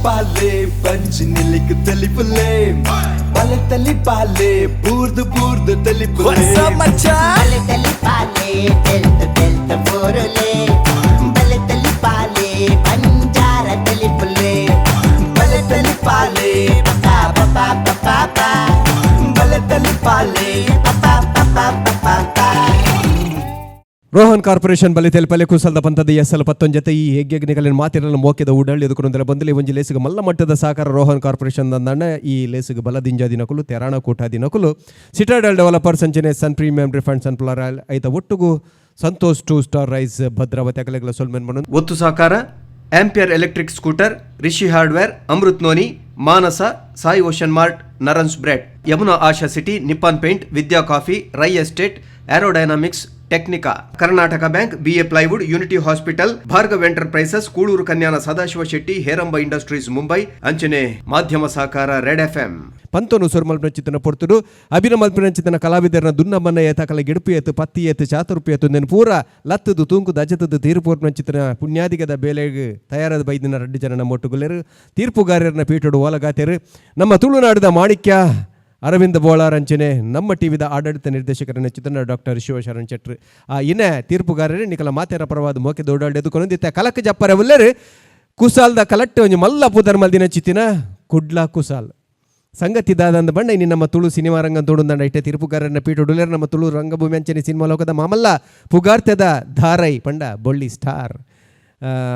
ತಲಿಪಾಲೆ ಪಂಚಿ ನಿಲಿಕ್ ತಲಿಪುಲೆ ಬಲೆ ತಲಿಪಾಲೆ ಬೂರ್ದು ಬೂರ್ದು ತಲಿಪುಲೆ. ಬಲೆ ತಲಿಪಾಲೆ ತೆಲ್ತ ತೆಲ್ತ ಬೋರುಲೆ, ಬಲೆ ತಲಿಪಾಲೆ ಬಂಜಾರ ತಲಿಪುಲೆ, ಬಲೆ ತಲಿಪಾಲೆ ಪಾ ಪಾ ಪಾ ಪಾ ಪಾ, ಬಲೆ ತಲಿಪಾಲೆ ಪಾ ಪಾ ಪಾ ಪಾ ಪಾ. ರೋಹನ್ ಕಾರ್ಪೊರೇಷನ್ ಬಲಿ ತೆಲ್ಪಲೆ ಕುಸಲ್ದ ಪಂತದ ಎಸ್ ಎಲ್ ಪತ್ತೊಂಜತೆ ಈ ಹೆಗ್ಗೆಗ್ನಿಕಲಿನ ಮಾತಿರಲ್ಲ ಮೋಕೆದ ಉಡಳ್ಳಿ ಎದುಕೊಂದರ ಬಂದಲಿ ಒಂಜಿ ಲೇಸುಗೆ ಮಲ್ಲ ಮಟ್ಟದ ಸಹಕಾರ ರೋಹನ್ ಕಾರ್ಪೊರೇಷನ್ ದಂದಣ್ಣ. ಈ ಲೇಸುಗೆ ಬಲದಿಂಜ ದಿನಕುಲು ತೆರಾಣ ಕೂಟ ದಿನಕುಲು ಸಿಟಾಡೆಲ್ ಡೆವಲಪರ್ಸ್ ಅಂಚನೆ Sun Premium Refined Sunflower Oil ಐತ ಒಟ್ಟುಗು Santosh two star rice Bhadravati ಅಕಲೆಗಳ ಸೊಲ್ಮೆನ್ Manu. ಒತ್ತು ಸಹಕಾರ Ampere electric scooter, Rishi hardware, Amrut Noni, Manasa, Sai Ocean Mart, Narans bread, Yamuna Asha city, Nippon Paint, Vidya coffee, Rai estate, Aerodynamics, Technica, Karnataka bank, BA plywood, Unity hospital, Bhargav enterprises, Kulur Kanyana Sadashiva Shetty, Heramba industries Mumbai ಅಂಚನೆ ಮಾಧ್ಯಮ ಸಹಕಾರ red F M. ಪಂತನು ಸುರ್ಮಲ್ಪನಚಿತನ ಪೊರ್ತುಡು ಅಭಿನ ಮಲ್ಪನಚಿತನ ಕಲಾವಿದರನ ದುನ್ನಮ್ಮನ್ನ ಏತಕಲ ಗಿಡುಪು ಏತು ಪತ್ತಿ ಏತು ಚಾತುರ್ಪು ಏತು ನೆನ್ ಪೂರ ಲತ್ತದು ತೂಂಕು ದಜತದು ತೀರ್ಪೋರ್ನಚಿತನ ಪುಣ್ಯಾದಿಗದ ಬೇಲೆಗ್ ತಯಾರಾದ ಬೈದಿನ ರಡ್ಡು ಜನ ನಮ್ಮ ಒಟ್ಟುಗುಲೆರು ತೀರ್ಪುಗಾರರನ್ನ ಪೀಠಡು ಓಲಗಾತೆರು ನಮ್ಮ ತುಳುನಾಡಿದ ಮಾಣಿಕ್ಯ ಅರವಿಂದ ಬೋಳಾರ್ ಅಂಚನೆ ನಮ್ಮ ಟಿವಿದ ಆಡಳಿತ ನಿರ್ದೇಶಕರ ಚಿತ್ರನ ಡಾಕ್ಟರ್ ಶಿವಶರಣ್ ಶೆಟ್ರು. ಆ ಇನ್ನ ತೀರ್ಪುಗಾರರೇ ನಿಕಲ ಮಾತೆರ ಪರವಾದ ಮೋಕೆ ದೊಡ್ಡ ಎದುಕೊಂದಿತ್ತ ಕಲಕ ಜಪ್ಪರ ಉಲ್ಲೆರು ಕುಸಾಲ್ದ ಕಲಟ್ಟು ಒಂಜಿ ಮಲ್ಲ ಪುದರ್ ಮಲ್ದಿನ ಚಿತ್ತಿನ ಕುಡ್ಲ ಕುಸಾಲ್ ಸಂಗತಿ ದಾದಂದ ಬಣ್ಣ. ಇನ್ನು ನಮ್ಮ ತುಳು ಸಿನಿಮಾ ರಂಗ ತೋಡುಂದಂಡ ಇಟ್ಟೆ ತೀರ್ಪುಗಾರನ ಪೀಠ ಉಡುಲೇರ್ ನಮ್ಮ ತುಳು ರಂಗಭೂಮಿ ಅಂಚನೆ ಸಿನಿಮಾ ಲೋಕದ ಮಾಮಲ್ಲ ಪುಗಾರ್ತೆದ ಧಾರೈ ಪಂಡ ಬೊಳ್ಳಿ ಸ್ಟಾರ್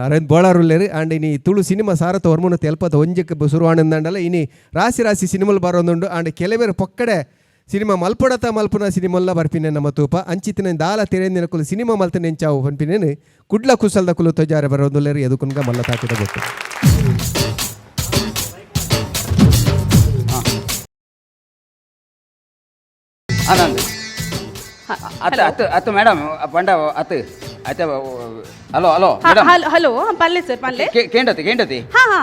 ಅರವಿಂದ್ ಬೋಳಾರುಲ್ಲೇರು. ಆಂಡ್ ಇನಿ ತುಳು ಸಿನಿಮಾ ಸಾರತ ಹೊರ್ಮುನ ತೆಲ್ಪದ ಒಂಜಕ್ಕೆ ಶುರುವಾಣಂದಂಡಲ ಇನಿ ರಾಶಿ ರಾಶಿ ಸಿನಿಮಾಲು ಬರೋದುಂಡು. ಆಂಡ್ ಕೆಲವೇರು ಪೊಕ್ಕಡೆ ಸಿನಿಮಾ ಮಲ್ಪಡತ ಮಲ್ಪುನ ಸಿನಿಮಲ್ಲ ಬರ್ಪಿನೆ ನಮ್ಮ ತೂಪ ಅಂಚಿತಿನ ದಾಲ ತೆರೆಂದಿನ ಕುಲು ಸಿನಿಮಾ ಮಲ್ತ ನೆಂಚಾವು ಪನ್ಪಿನೇನು ಕುಡ್ಲ ಕುಸಲ್ದ ಕುಲು ತೊಜಾರೆ ಬರೋದುಲ್ಲೇರು ಎದುಕುನ್ಗ ಮಲ್ಲ ತಾಕಿದ ಗೊತ್ತು. ಆನಂದ್ ಅತ್ತ ಅತ್ತ ಅತ್ತ ಮೇಡಮ್ ಪಂಡ ಅತ್ತ ಅತ್ತ hello hello madam. Hello hello, ಪಲ್ಲೆ ಸರ್, ಪಲ್ಲೆ. ಕೇಂಡತಿ ಕೇಂಡತಿ. ಹಾ ಹಾ.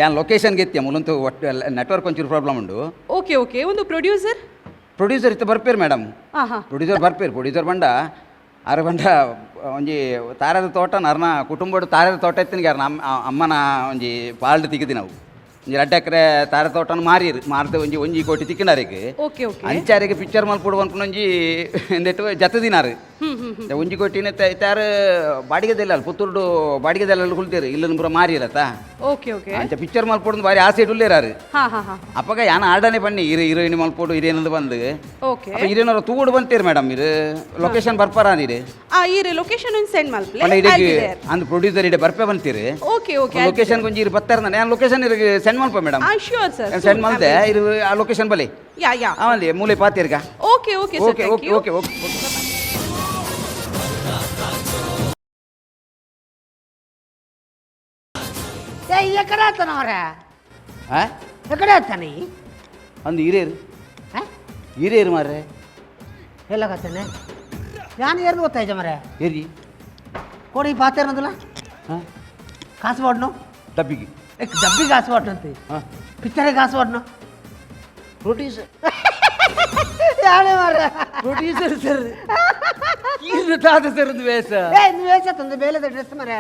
ಯಾನ್ ಲೊಕೇಶನ್ ಗೆತ್ತಿ ಮುಲಂತು ಒಟ್ಟು ನೆಟ್ವರ್ಕ್ ಒಂಚೂರು ಪ್ರಾಬ್ಲಮ್ ಉಂಡು. ಓಕೆ ಓಕೆ, ಒಂದು ಪ್ರೊಡ್ಯೂಸರ್? ಪ್ರೊಡ್ಯೂಸರ್ ಇತ್ತು ಬರ್ಪೇರು ಮೇಡಮ್. ಹಾ ಹಾ. ಪ್ರೊಡ್ಯೂಸರ್ ಬರ್ಪೇರು. ಪ್ರೊಡ್ಯೂಸರ್ ಬಂಡ ಆರು ಬಂಡ ಒಂಜಿ ತಾರದ ತೋಟ ನರ್ನ ಕುಟುಂಬಡು ತಾರದ ತೋಟ ಇತ್ತಿನ ನಮ್ಮ ಅಮ್ಮನ ಒಂಜಿ ಪಾಲ್ಡ್ ತಿಕ್ಕಿದಿ ನಾವು ಒಂಜಿ 2 ಎಕರೆ ತಾರ ತೋಟನ ಮಾರಿರು ಮಾರ್ದು ಒಂಜಿ 1 ಕೋಟಿ ತಿಕ್ಕಿನಾರಿಗೆ. ಓಕೆ ಓಕೆ ಅಂಚಾರಿಗೆ ಪಿಕ್ಚರ್ ಮಲ್ಪೊಡು ಅನ್ಕೊಂಡು ಒಂಜಿ ಎಂದೆಟ್ಟು ಜತ ದಿನಾರು 1 ಕೋಟಿನ ತಾರು ಬಾಡಿಗೆ ದೆಲ್ಲ ಪುತ್ತೂರ್ಡು ಬಾಡಿಗೆ ದೆಲ್ಲ ಕುಲ್ತೇರು ಇಲ್ಲ ಪೂರ ಮಾರಿರತ್ತ. ಓಕೆ ಓಕೆ ಅಂಚ ಪಿಕ್ಚರ್ ಮಲ್ಪೊಡು ಬಾರಿ ಆಸೆ ಇಡುಲ್ಲೇರಾರು. ಹಾ ಹಾ ಹಾ. ಅಪ್ಪಗ ಯಾನ ಆರ್ಡನೆ ಬನ್ನಿ ಇರು ಹೀರೋಯಿನ್ ಮಲ್ಪೊಡು ಹಿರೇನಂದು ಬಂದು. ಓಕೆ. ಅಪ್ಪ ಹಿರೇನವ್ರ ತೂಗುಡು ಬಂತೀರಿ ಮೇಡಮ್, ಇರು ಲೊಕೇಶನ್ ಬರ್ಪಾರ ನೀರು. ಆ ಈ ಲೊಕೇಶನ್ ಒಂದು ಸೆಂಡ್ ಮಲ್ಪಲೆ. ಪಂಡ ಇಡೀ ಅಂದ್ ಪ್ರೊಡ್ಯೂಸರ್ ಇಡೆ ಬರ್ಪೆ ಬಂತೀರಿ. Okay okay. Location ಕೊಂಚ ಇರು ಬರ್ತಾರ, ನಾನು ಲೊಕೇಶನ್ ಇರಿಗೆ ಸೆಂಡ್ ಮಲ್ಪ ಮೇಡಮ್. ಆ sure sir. Send ಮಲ್ತೆ ಇರು ಆ ಲೊಕೇಶನ್ ಬಲಿ. ಯಾ ಯಾ. ಆವಲ್ಲಿ ಮೂಲೆ ಪಾತೀರ್ಗ. Okay okay sir. Okay. Thank okay. You. Okay okay. ಏ ಎಕಡೆ ಆತನ ಅವ್ರ? ಆ ಎಕಡೆ ಆತಾನೆ? ಅಂದು ಹಿರಿಯರು ಹಿರಿಯರು ಮಾರ್ರೆ. ಎಲ್ಲಾಗತ್ತಾನೆ ಯಾನು ಏರ್ದು ಗೊತ್ತಾಯ್ತ ಮರೆ? ಏರಿ. ಕೊಡಿ ಪಾತೇರ್ನದಲ್ಲ. ಹಾಂ. ಕಾಸು ಬಾಡ್ನು. ಡಬ್ಬಿಗೆ. ಡಬ್ಬಿ ಕಾಸು ಬಾಟ್ನು ಅಂತ. ಹಾಂ. ಪಿಕ್ಚರಿಗೆ ಕಾಸು ಬಾಟ್ನು. ಪ್ರೊಡ್ಯೂಸರ್. ಯಾನೇ ಮಾರ್ರೆ? ಪ್ರೊಡ್ಯೂಸರ್ ಸರ್ ಇದು ತಾತ ಸರ್ ಒಂದು ವೇಷ. ಏ ನೀವು ವೇಷ ತಂದು ಬೇಲೆದ ಡ್ರೆಸ್ ಮರೆ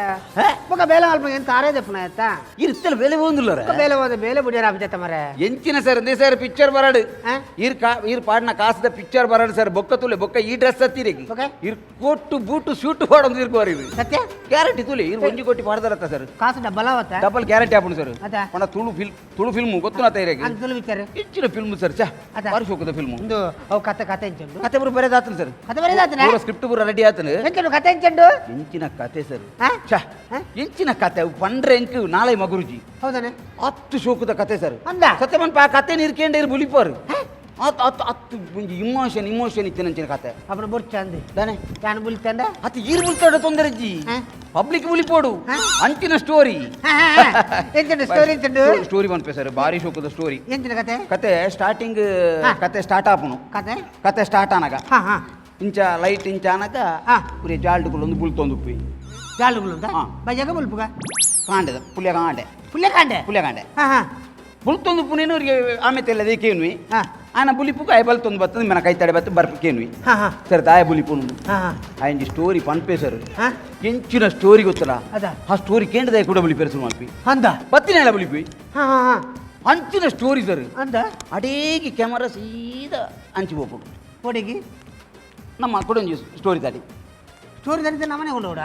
ಬೊಕ ಬೇಲೆ ಮಲ್ಪ ಏನು ತಾರೇ ದೆಪ್ಪನ ಆಯ್ತಾ? ಇರ್ತಲ್ಲ ಬೆಲೆ ಹೋಂದಿಲ್ಲ. ಬೊಕ ಬೇಲೆ ಹೋದ ಬೇಲೆ ಬುಡಿಯರ ಆಪಿತ ಮರೆ. ಎಂಚಿನ ಸರ್ ಅಂದೇ ಸರ್ ಪಿಕ್ಚರ್ ಬರಾಡು. ಆ? ಇರ್ ಕಾ ಇರ್ ಪಾಡ್ನ ಕಾಸದ ಪಿಕ್ಚರ್ ಬರಾಡು ಸರ್ ಬೊಕ್ಕ ತುಲೆ ಬೊಕ್ಕ ಈ ಡ್ರೆಸ್ ಹತ್ತಿರಿ. ಬೊಕ್ಕ? ಇರ್ coat boot suit ಪಾಡೊಂದು ಇರ್ಕೋರಿ ಇದು. ಸತ್ಯ? ಗ್ಯಾರಂಟಿ ತುಲೆ ಇರ್ 1 ಕೋಟಿ ಪಾಡ್ದಾರತ್ತ ಸರ್. ಕಾಸು ಡಬ್ಬಲ್ ಆವತ್ತ? ಡಬಲ್ ಗ್ಯಾರಂಟಿ ಆಪುಂಡು ಸರ್. ಅದ? ಪಂಡ ತುಳು ಫಿಲ್ಮ್, ತುಳು ಫಿಲ್ಮ್ ಗೊತ್ತು ಇರೇಗ. ಅಂತ ತುಳು ಪಿಕ್ಚರ್. ಹೆಚ್ಚಿನ ಫಿಲ್ಮ್ ಸರ್ ಚಾ. ಅದ? ಬಾರಿ ಶೋಕದ ಫಿಲ್ಮ್. ಒಂದು ಅವು ಕತೆ ಕತೆ ಎಂಚುಂಡು? ಕತೆ ಪೂರ ಬರೆದಾತನ ಸರ್. ಕತೆ ಬರೆದಾತನ? ಪೂರ ಸ್ಕ್ರಿಪ್ಟ್ ಪೂರ ರೆಡಿ ಆತನ. ಎಂಚುಂಡು ಕತೆ ಎಂಚುಂಡು? ಎಂಚಿನ ಕತೆ ಸರ್. ಆ? ಛ. ಆ? ಎಂಚಿನ ಕತೆ ಅವು ಪಂಡ್ರೆ ಎಂಕ್ ನಾಳೆ ಮಗುರುಜಿ. ಹೌದಾನೆ? ಅತ್ತು ಶೋಕದ ಕತೆ ಸರ್. ಅಂದ? ಸತ್ಯ ಪನ್ಪ ಆ ಕತೆ ನೀರ್ಕೇಂಡ ಇರು ಬುಲಿಪಾರು ಆತ್ ಅತ್ತು ಅತ್ತು ಒಂಜಿ ಇಮೋಷನ್ ಇಮೋಷನ್ ಇತ್ತಿನ ಅಂಚಿನ ಕತೆ. ಅప్పుడు ಬೊರ್ಚ ಅಂది. ದಾನೆ? ಯಾನು ಬುಲಿತಂಡ? ಅತ್ತು ಈರು ಬುಲ್ತಾಡ ತೊಂದರೆ ಜಿ. ಆ? ಪಬ್ಲಿಕ್ ಬುಲಿಪೋಡು. ಆ? ಅಂಚಿನ ಸ್ಟೋರಿ. ಎಂಚುಂಡು ಸ್ಟೋರಿ ಎಂಚುಂಡು? ಸ್ಟೋರಿ ಪನ್ಪೆ ಸರ್, ಬಾರಿ ಶೋಕದ ಸ್ಟೋರಿ. ಎಂಚಿನ ಕತೆ? ಕತೆ ಸ್ಟಾರ್ಟಿಂಗ್. ಹಾ. ಕತೆ ಸ್ಟಾರ್ಟ್ ಆಪುನು. ಕತೆ. ಕತೆ ಸ್ಟಾರ್ಟ್ ಆನಗ ಹಾ ಹಾ. ಇಂಚ ಲೈಟ್ ಇಂಚ ಆನಗ ಹಾ. ಪುರಿ ಜಾಲ್ಡುಗಳು ಬುಲ್ತೊಂದು ಉಪ್ಪಿ. ಜಾಲುಗಳು? ಹಾ. ಬಜಾಗ ಬುಲ್ಪುಗ? ಕಾಂಡೆದ ಪುಲ್ಯ ಕಾಂಡೆ. ಪುಲ್ಯ ಕಾಂಡೆ. ಪುಲ್ಯ ಕಾಂಡೆ. ಹಾ ಹಾ. ಬುಲ್ತೊಂದು ಪುನೇನು ಅವರಿಗೆ ಆಮೆ ತೆಲ್ಲದೆ ಕೇನ್ವಿ. ಹಾ. ಆನ ಬುಲಿಪುಗ ಆಯ್ ಬಲ್ತೊಂದು ಬತ್ತದ ಮನ ಕೈತಡೆ ಬತ್ತು ಬರ್ಪು ಕೇನ್ವಿ. ಹಾ ಹಾ. ಸರ್ ದಾಯ ಬುಲಿಪುನು. ಹಾ ಹಾ. ಆಯಂಜಿ ಸ್ಟೋರಿ ಪನ್ಪೆ ಸರ್. ಹಾ. ಎಂಚಿನ ಸ್ಟೋರಿ ಗೊತ್ತಲ್ಲ. ಅದ? ಆ ಸ್ಟೋರಿ ಕೇಂದ್ರದಾಯ ಕೂಡ ಬುಲಿಪೇರು ಸುಮಾರ್ಪಿ. ಅಂದ? ಬತ್ತಿನ ಬುಲಿಪಿ. ಹಾ ಹಾ ಹಾ ಅಂಚಿನ ಸ್ಟೋರಿ ಸರ್. ಅಂದ. ಅಡೇಗಿ ಕ್ಯಾಮರಾ ಸೀದಾ ಅಂಚಿ ಹೋಗ್ಬಿಡು. ಕೊಡಿಗಿ? ನಮ್ಮ ಕೊಡೊಂಜಿ ಸ್ಟೋರಿ ತಾಡಿ. ಸ್ಟೋರಿ ತರಿದ ನಮ್ಮನೆ ಕೊಂಡೋಡ.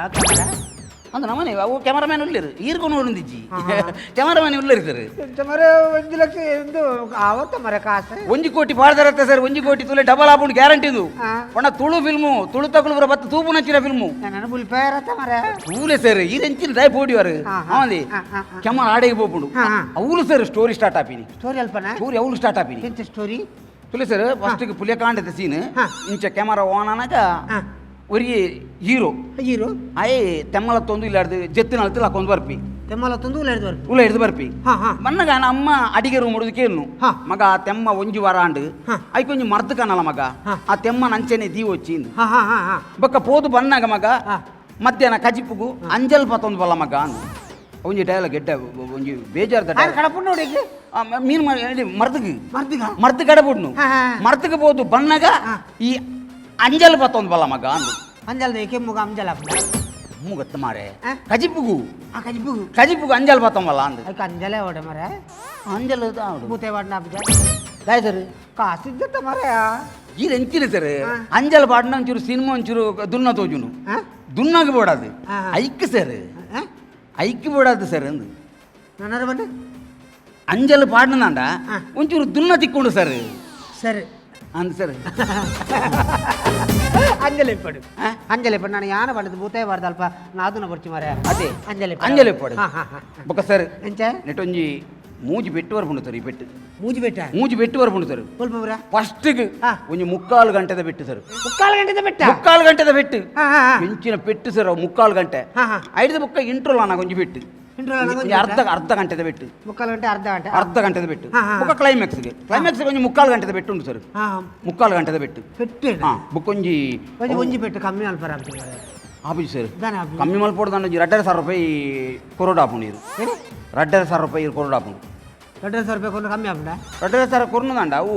ಅಂದ್ ನಮ್ಮನೆ ಅವು ಕ್ಯಾಮರಾಮ್ಯಾನ್ ಉಳ್ಳೇರು, ಈರ್ಕೊಂಡು ನೋಡೊಂದಿಜ್ಜಿ, ಕ್ಯಾಮರಾಮ್ಯಾನ್ ಉಳ್ಳೇರು ಸರ್. ಮರ 1 ಲಕ್ಷ ಎಂದು ಆವತ್ತ ಮರ ಕಾಸು. 1 ಕೋಟಿ ಪಾಡ್ದಾರತ್ತೆ ಸರ್, 1 ಕೋಟಿ ತುಲೆ ಡಬಲ್ ಆಪುಂಡು ಗ್ಯಾರಂಟಿ ಇದು. ಹಾ. ಪಂಡ ತುಳು ಫಿಲ್ಮು, ತುಳು ತಕುಲು ಪೂರ ಬತ್ತು ತೂಪು ನಚ್ಚಿನ ಫಿಲ್ಮು. ನನ್ನ ಬುಲ್ಪೇರತ್ತ ಮರ. ತೂಲೆ ಸರ್, ಈ ಎಂಚಿನ ದಾಯ ಪೋಡಿವಾರು. ಹಾ, ಹಾ. ಆವಂದಿ. ಹಾ, ಹಾ, ಹಾ. ಕ್ಯಾಮರಾ ಆಡೆಗೆ ಪೋಪುಂಡು. ಹಾ, ಹಾ. ಅವ್ಲು sir story start ಆಪಿನಿ. Story ಅಲ್ಪನ. Story ಅವ್ಲು start ಆಪಿನಿ. ಎಂತ ಸ್ಟೋರಿ? ತುಲೆ ಸರ್, ಫಸ್ಟ್ ಪುಲಿಯಕಾಂಡದ ಸೀನ್. ಹಾ. ಇಂಚ ಕ್ಯಾಮರಾ ಆನ್ ಆನಾಗ ಹಾ. ಒರಿಗೆ ಹೀರೋ. ಹೀರೋ. ಆಯೆ ತೆಮ್ಮಲ ತೊಂದು ಇಲ್ಲಾಡ್ದು ಜೆತ್ತಿನ ಅಳ್ತು ಹಾಕೊಂಡು ಬರ್ಪಿ. ತೆಮ್ಮಲ ತಂದು ಉಲ್ಲ ಹಿಡ್ದು ಬರ್ಪಿ. ಉಲ್ಲ ಹಿಡ್ದು ಬರ್ಪಿ. ಹಾ, ಹಾ. ಮನ್ನಗ ಅಮ್ಮ ಅಡಿಗೆ ರೂಮ್ ಹುಡುದು ಕೇಳು. ಹಾ. ಮಗ ಆ ತೆಮ್ಮ ಒಂಜಿ ವಾರ ಆಂಡು. ಹಾ. ಐಕೊಂಜಿ ಮರ್ದು ಕಾಣಲ್ಲ ಮಗ. ಹಾ. ಆ ತೆಮ್ಮ ನಂಚೆನೆ ದೀ ವಚ್ಚಿ. ಹಾ ಹಾ ಹಾ ಹಾ ಬೊಕ್ಕ ಪೋದು ಬನ್ನಾಗ ಮಗ, ಹಾ. ಮಧ್ಯಾಹ್ನ ಕಜಿಪುಗು ಅಂಜಲ್ ಪತ್ತೊಂದು ಬಲ್ಲ ಮಗ ಅಂದು ಒಂಜಿ ಡೈಲಾಗ್ ಎಡ್ಡ, ಒಂಜಿ ಬೇಜಾರ್ದ ಆರು dialogue. ಕಡಪುಂಡು ನೋಡಿಗೆ. ಆ, ಮೀನು ಮರ್ದಗ್. ಮರ್ದಿಗ? ಮರ್ದು ಕಡಪುಡ್ನು. ಹಾ, ಹಾ. ಮರ್ದಗ್ ಪೋದು ಬನ್ನಾಗ ಹಾ. ಈ ಅಂಜಲ್ ಪತ್ತೊಂದು ಬಲ್ಲ ಮಗ ಅಂದು. ಅಂಜಲ್ ಕೆಮ್ಮುಗ ಅಂಜಲ್ ಹಾಪುಂಡು. ಮುಗತ್ತ ಮಾರೆ. ಆ? ಕಜಿಪುಗು. ಆ ಕಜಿಪುಗು. ಕಜಿಪುಗು ಅಂಜಲ್ ಪತ್ತೊಂಬಲ್ಲ ಅಂದು. ಅದಕ್ಕೆ ಅಂಜಲೇ ಓಡ ಮರ. ಅಂಜಲ್. ಬೂತೆ ವಾಡ್ನ ಹಾಪುಜ. ದಾಯ್ ಸರ್? ಕಾಸಿದ್ದತ್ತ ಮರ. ಈ ಎಂಚಿನ ಸರ್? ಹಾ. ಅಂಜಲ್ ಪಾಡ್ನ ಒಂಚೂರು ಸಿನಿಮಾ ಒಂಚೂರು ದುನ್ನ ತೋಜುನು. ಹಾ? ದುನ್ನಾಗ ಬೋಡದು. ಹಾ, ಹಾ. ಐಕ್ ಸರ್. ಹಾ? ಐಕ್ ಬೋಡದು ಸರ್ ಅಂದು. ನನ್ನರ ಬಂದು. ಅಂಜಲ್ ಪಾಡ್ನಂಡ ಹಾ. ಒಂಚೂರು ದುನ್ನ ತಿಕ್ಕೊಂಡು ಸರ್. ಸರಿ. ಅಂದ್ ಸರ್. ಅಂಜಲಿ ಪಡು. ಆ? ಅಂಜಲಿ ಪಡು, ನಾನು ಯಾನ ಪಡದು ಬೂತಾಯ ಬಾರ್ದು ಅಲ್ಪ ನಾದುನ ಬರ್ಚಿ ಮರ. ಅದೇ. ಅಂಜಲಿ ಪಡು. ಅಂಜಲಿ ಪಡು. ಹಾ ಹಾ ಹಾ. ಬೊಕ್ಕ ಸರ್, ಎಂಚ? ನೆಟೊಂಜಿ ಮೂಜಿ ಪೆಟ್ಟು ಬರ್ಪುಂಡು ಸರ್ ಈ ಪೆಟ್ಟು. ಮೂಜಿ ಬೆಟ್ಟ? ಮೂಜಿ ಪೆಟ್ಟು ಬರ್ಪುಂಡು ಸರ್. ಕೊಲ್ಪುರ. ಫಸ್ಟ್ಗೆ ಹಾ. ಒಂಜಿ ಮುಕ್ಕಾಲು ಗಂಟೆದ ಪೆಟ್ಟು ಸರ್. ಮುಕ್ಕಾಲು ಗಂಟೆದ ಬೆಟ್ಟ? ಮುಕ್ಕಾಲು ಗಂಟೆದ ಪೆಟ್ಟು. ಹಾ ಹಾ ಹಾ. ಹೆಂಚಿನ ಪೆಟ್ಟು ಸರ್ ಅವು ಮುಕ್ಕಾಲು ಗಂಟೆ. ಹಾ, ಹಾ. ಐದು ಬೊಕ್ಕ ಇಂಟ್ರೋಲ್ ಅನ್ನ ಒಂಜಿ ಪೆಟ್ಟು. ಇಂಟ್ರೋಲ್ ಅನ್ನ ಒಂಜಿ ಒಂಜಿ ಅರ್ಧ ಪೆಟ್ಟ? ಅರ್ಧ ಗಂಟೆದ ಪೆಟ್ಟು. ಮುಕ್ಕಾಲು ಗಂಟೆ, ಅರ್ಧ ಗಂಟೆ. ಅರ್ಧ ಗಂಟೆದ ಪೆಟ್ಟು. ಹಾ, ಹಾ. ಬೊಕ್ಕ ಕ್ಲೈಮ್ಯಾಕ್ಸ್, ಕ್ಲೈಮ್ಯಾಕ್ಸ್ ಒಂಜಿ ಮುಕ್ಕಾಲು ಗಂಟೆದ ಪೆಟ್ಟು ಉಂಟು ಸರ್. ಹಾ. ಮುಕ್ಕಾಲು ಗಂಟೆದ ಪೆಟ್ಟು. ಪೆಟ್ಟು. ಹಾ, ಬೊಕ್ಕೊಂಜಿ. ಒಂಜಿ ಒಂಜಿ ಪೆಟ್ಟು ಕಮ್ಮಿ ಅಲ್ಪ ಆಪುಜಿ ಮರ. ಆಪುಜಿ ಸರ್. ದಾನೆ ಆಪುಜಿ? ಕಮ್ಮಿ ಮಲ್ಪೊಡು ಒಂಜಿ 2.5 ಸಾವಿರ ರೂಪಾಯಿ ಕೊರೊಡು ಆಪುಂಡು ಇರು. ಏನು? 2.5 ಸಾವಿರ ರೂಪಾಯಿ ಕೊರೊಡು ಆಪುಂಡು. 2.5 ಸಾವಿರ ರೂಪಾಯಿ ಕೊಟ್ಟು ಕಮ್ಮಿ ಆಪುಂಡ? 2.5 ಸಾವಿರ ಕೊರ್ನುದಂಡ ಅವು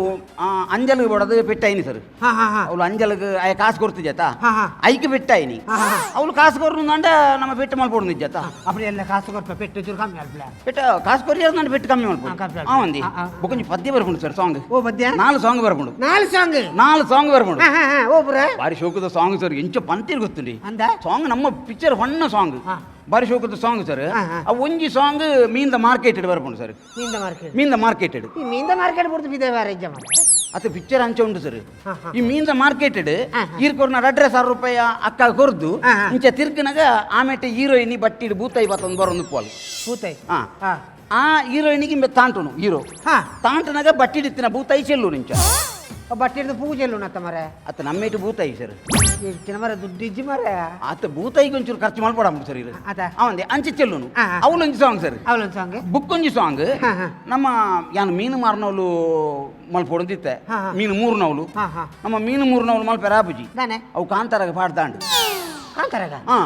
ಅಂಜಲ್ಗೆ ಬೋಡದು ಪೆಟ್ಟಾಯಿನಿ ಸರ್. ಹಾ ಹಾ ಹಾ. ಅವಳು ಅಂಜಲ್ಗೆ ಆಯ ಕಾಸು ಕೊಡ್ತಿದ್ಯಾ? ಹಾ, ಹಾ. ಐಕ್ ಪೆಟ್ಟಾಯಿನಿ. ಹಾ, ಹಾ. ಅವಳು ಕಾಸು ಕೊರ್ನುದಂಡ ನಮ್ಮ ಪೆಟ್ಟು ಮಲ್ಪೊಡು ನಿಜ್ಜಾತ. ಅಪ್ಪಡಿ ಎಲ್ಲ ಕಾಸು ಕೊರ್ಪ ಪೆಟ್ಟು ಚೂರು ಕಮ್ಮಿ ಅಲ್ಪ. ಪೆಟ್ಟ ಕಾಸು ಕೊರಿಯರ್ ನಾನು ಪೆಟ್ಟು ಕಮ್ಮಿ ಹಾ, ಮಲ್ಪೊಡು. ಕಮ್ಮಿ ಮಲ್ಪೊಡು. ಆ ಒಂದಿ. ಹಾ, ಹಾ. ಬೊಕೊಂಜಿ ಪದ್ಯ ಬರ್ಪುಂಡು ಸರ್, ಸಾಂಗ್. ಓ ಪದ್ಯ? ನಾಲ್ ಸಾಂಗ್ ಬರ್ಪುಂಡು. ನಾಲ್ ಸಾಂಗ್? ನಾಲ್ ಸಾಂಗ್ ಬರ್ಪುಂಡು. ಹಾ ಹಾ ಹಾ, ಓ ಪುರ? ಬಾರಿ ಶೋಕದ ಸಾಂಗ್ ಸರ್, ಎಂಚ ಪಂತಿರ್ ಗೊತ್ತುಂಡಿ. ಅಂದ. ಸಾಂಗ್ ನಮ್ಮ ಪಿಕ್ಚರ್ ಹೊಣ್ಣ ಸಾಂಗ್. ಹಾ. ಬಾರಿ ಶೋಕದ ಸಾಂಗ್ ಸರ್. ಹಾ, ಹಾ. ಆ ಒಂಜಿ ಸಾಂಗ್ ಮೀನ್ದ ಮಾರ್ಕೆಟ್ ಬರ್ಪುಂಡು ಸರ್. ಮೀನ್ದ ಮಾರ್ಕೆಟ್? ಮೀನ್ದ ಮಾರ್ಕೆಟ್. ಈ ಮೀನ್ದ ಮಾರ್ಕೆಟ್ ಬಿಡ್ತು ಬಿದೆ ಬೇರೆ ಇಜ್ಜ ಮಾರ್ರೆ. ಅದು ಪಿಕ್ಚರ್ ಅಂಚ ಉಂಟು ಸರ್. ಹಾ, ಹಾ. ಈ ಮೀನ್ದ ಮಾರ್ಕೆಟ್ ಹಾ, ಹಾ. ಈರ್ ಕೊರ್ನ 2.5 ಸಾವಿರ ರೂಪಾಯಿ ಅಕ್ಕ ಕೊರ್ದು ಹಾ, ಹಾ. ಇಂಚ ತಿರ್ಗನಾಗ ಆಮೇಟೆ ಹೀರೋಯಿನಿ ಬಟ್ಟಿಡ್ ಬೂತಾಯಿ ಬತ್ತೊಂದು ಬರೊಂದು ಪೋಲ್. ಬೂತಾಯಿ? ಹಾ. ಹಾ. ಆ ಹೀರೋಯಿನಿಗೆ ಇಂಬೆ ತಾಂಟುನು ಹೀರೋ. ಹಾ. ತಾಂಟನಾಗ ಬಟ್ಟಿಡಿತ್ತಿನ ಬೂತಾಯಿ ಚೆಲ್ಲು ನಿಂಚ. ಬಟ್ಟೆ ಹಿಡ್ದು ಪೂಜೆ ಎಲ್ಲುನತ್ತ ಮರೆ. ಅತ್ತ ನಮ್ಮೇಟು ಬೂತಾಯಿ ಸರ್. ಇಷ್ಟಿನ ಮರ ದುಡ್ಡು ಇಜ್ಜಿ ಮರೆ. ಆತ ಬೂತಾಯಿಗೆ ಒಂಚೂರು ಖರ್ಚು ಮಲ್ಪಡ ಸರ್ ಇದು. ಆತ. ಅವಂದೆ ಅಂಚೆ ಚೆಲ್ಲುನು. ಹಾ, ಹಾ. ಅವಳೊಂಜಿ ಸಾಂಗ್ ಸರ್. ಅವಳೊಂದು ಸಾಂಗ್. ಬುಕ್ ಒಂಜಿ ಸಾಂಗ್. ಹಾ, ಹಾ. ನಮ್ಮ ಯಾನ್ ಮೀನು ಮಾರ್ನವಳು ಮಲ್ಪೊಡಂದಿತ್ತೆ. ಹಾ, ಹಾ. ಮೀನು ಮೂರ್ನವಳು. ಹಾ, ಹಾ. ನಮ್ಮ ಮೀನು ಮೂರ್ನವಳು ಮಲ್ಪೆರ ಆಪುಜಿ. ದಾನೆ? ಅವು ಕಾಂತಾರಾಗ ಪಾಡ್ದಾಂಡು. ಕಾಂತಾರಾಗ? ಹಾ.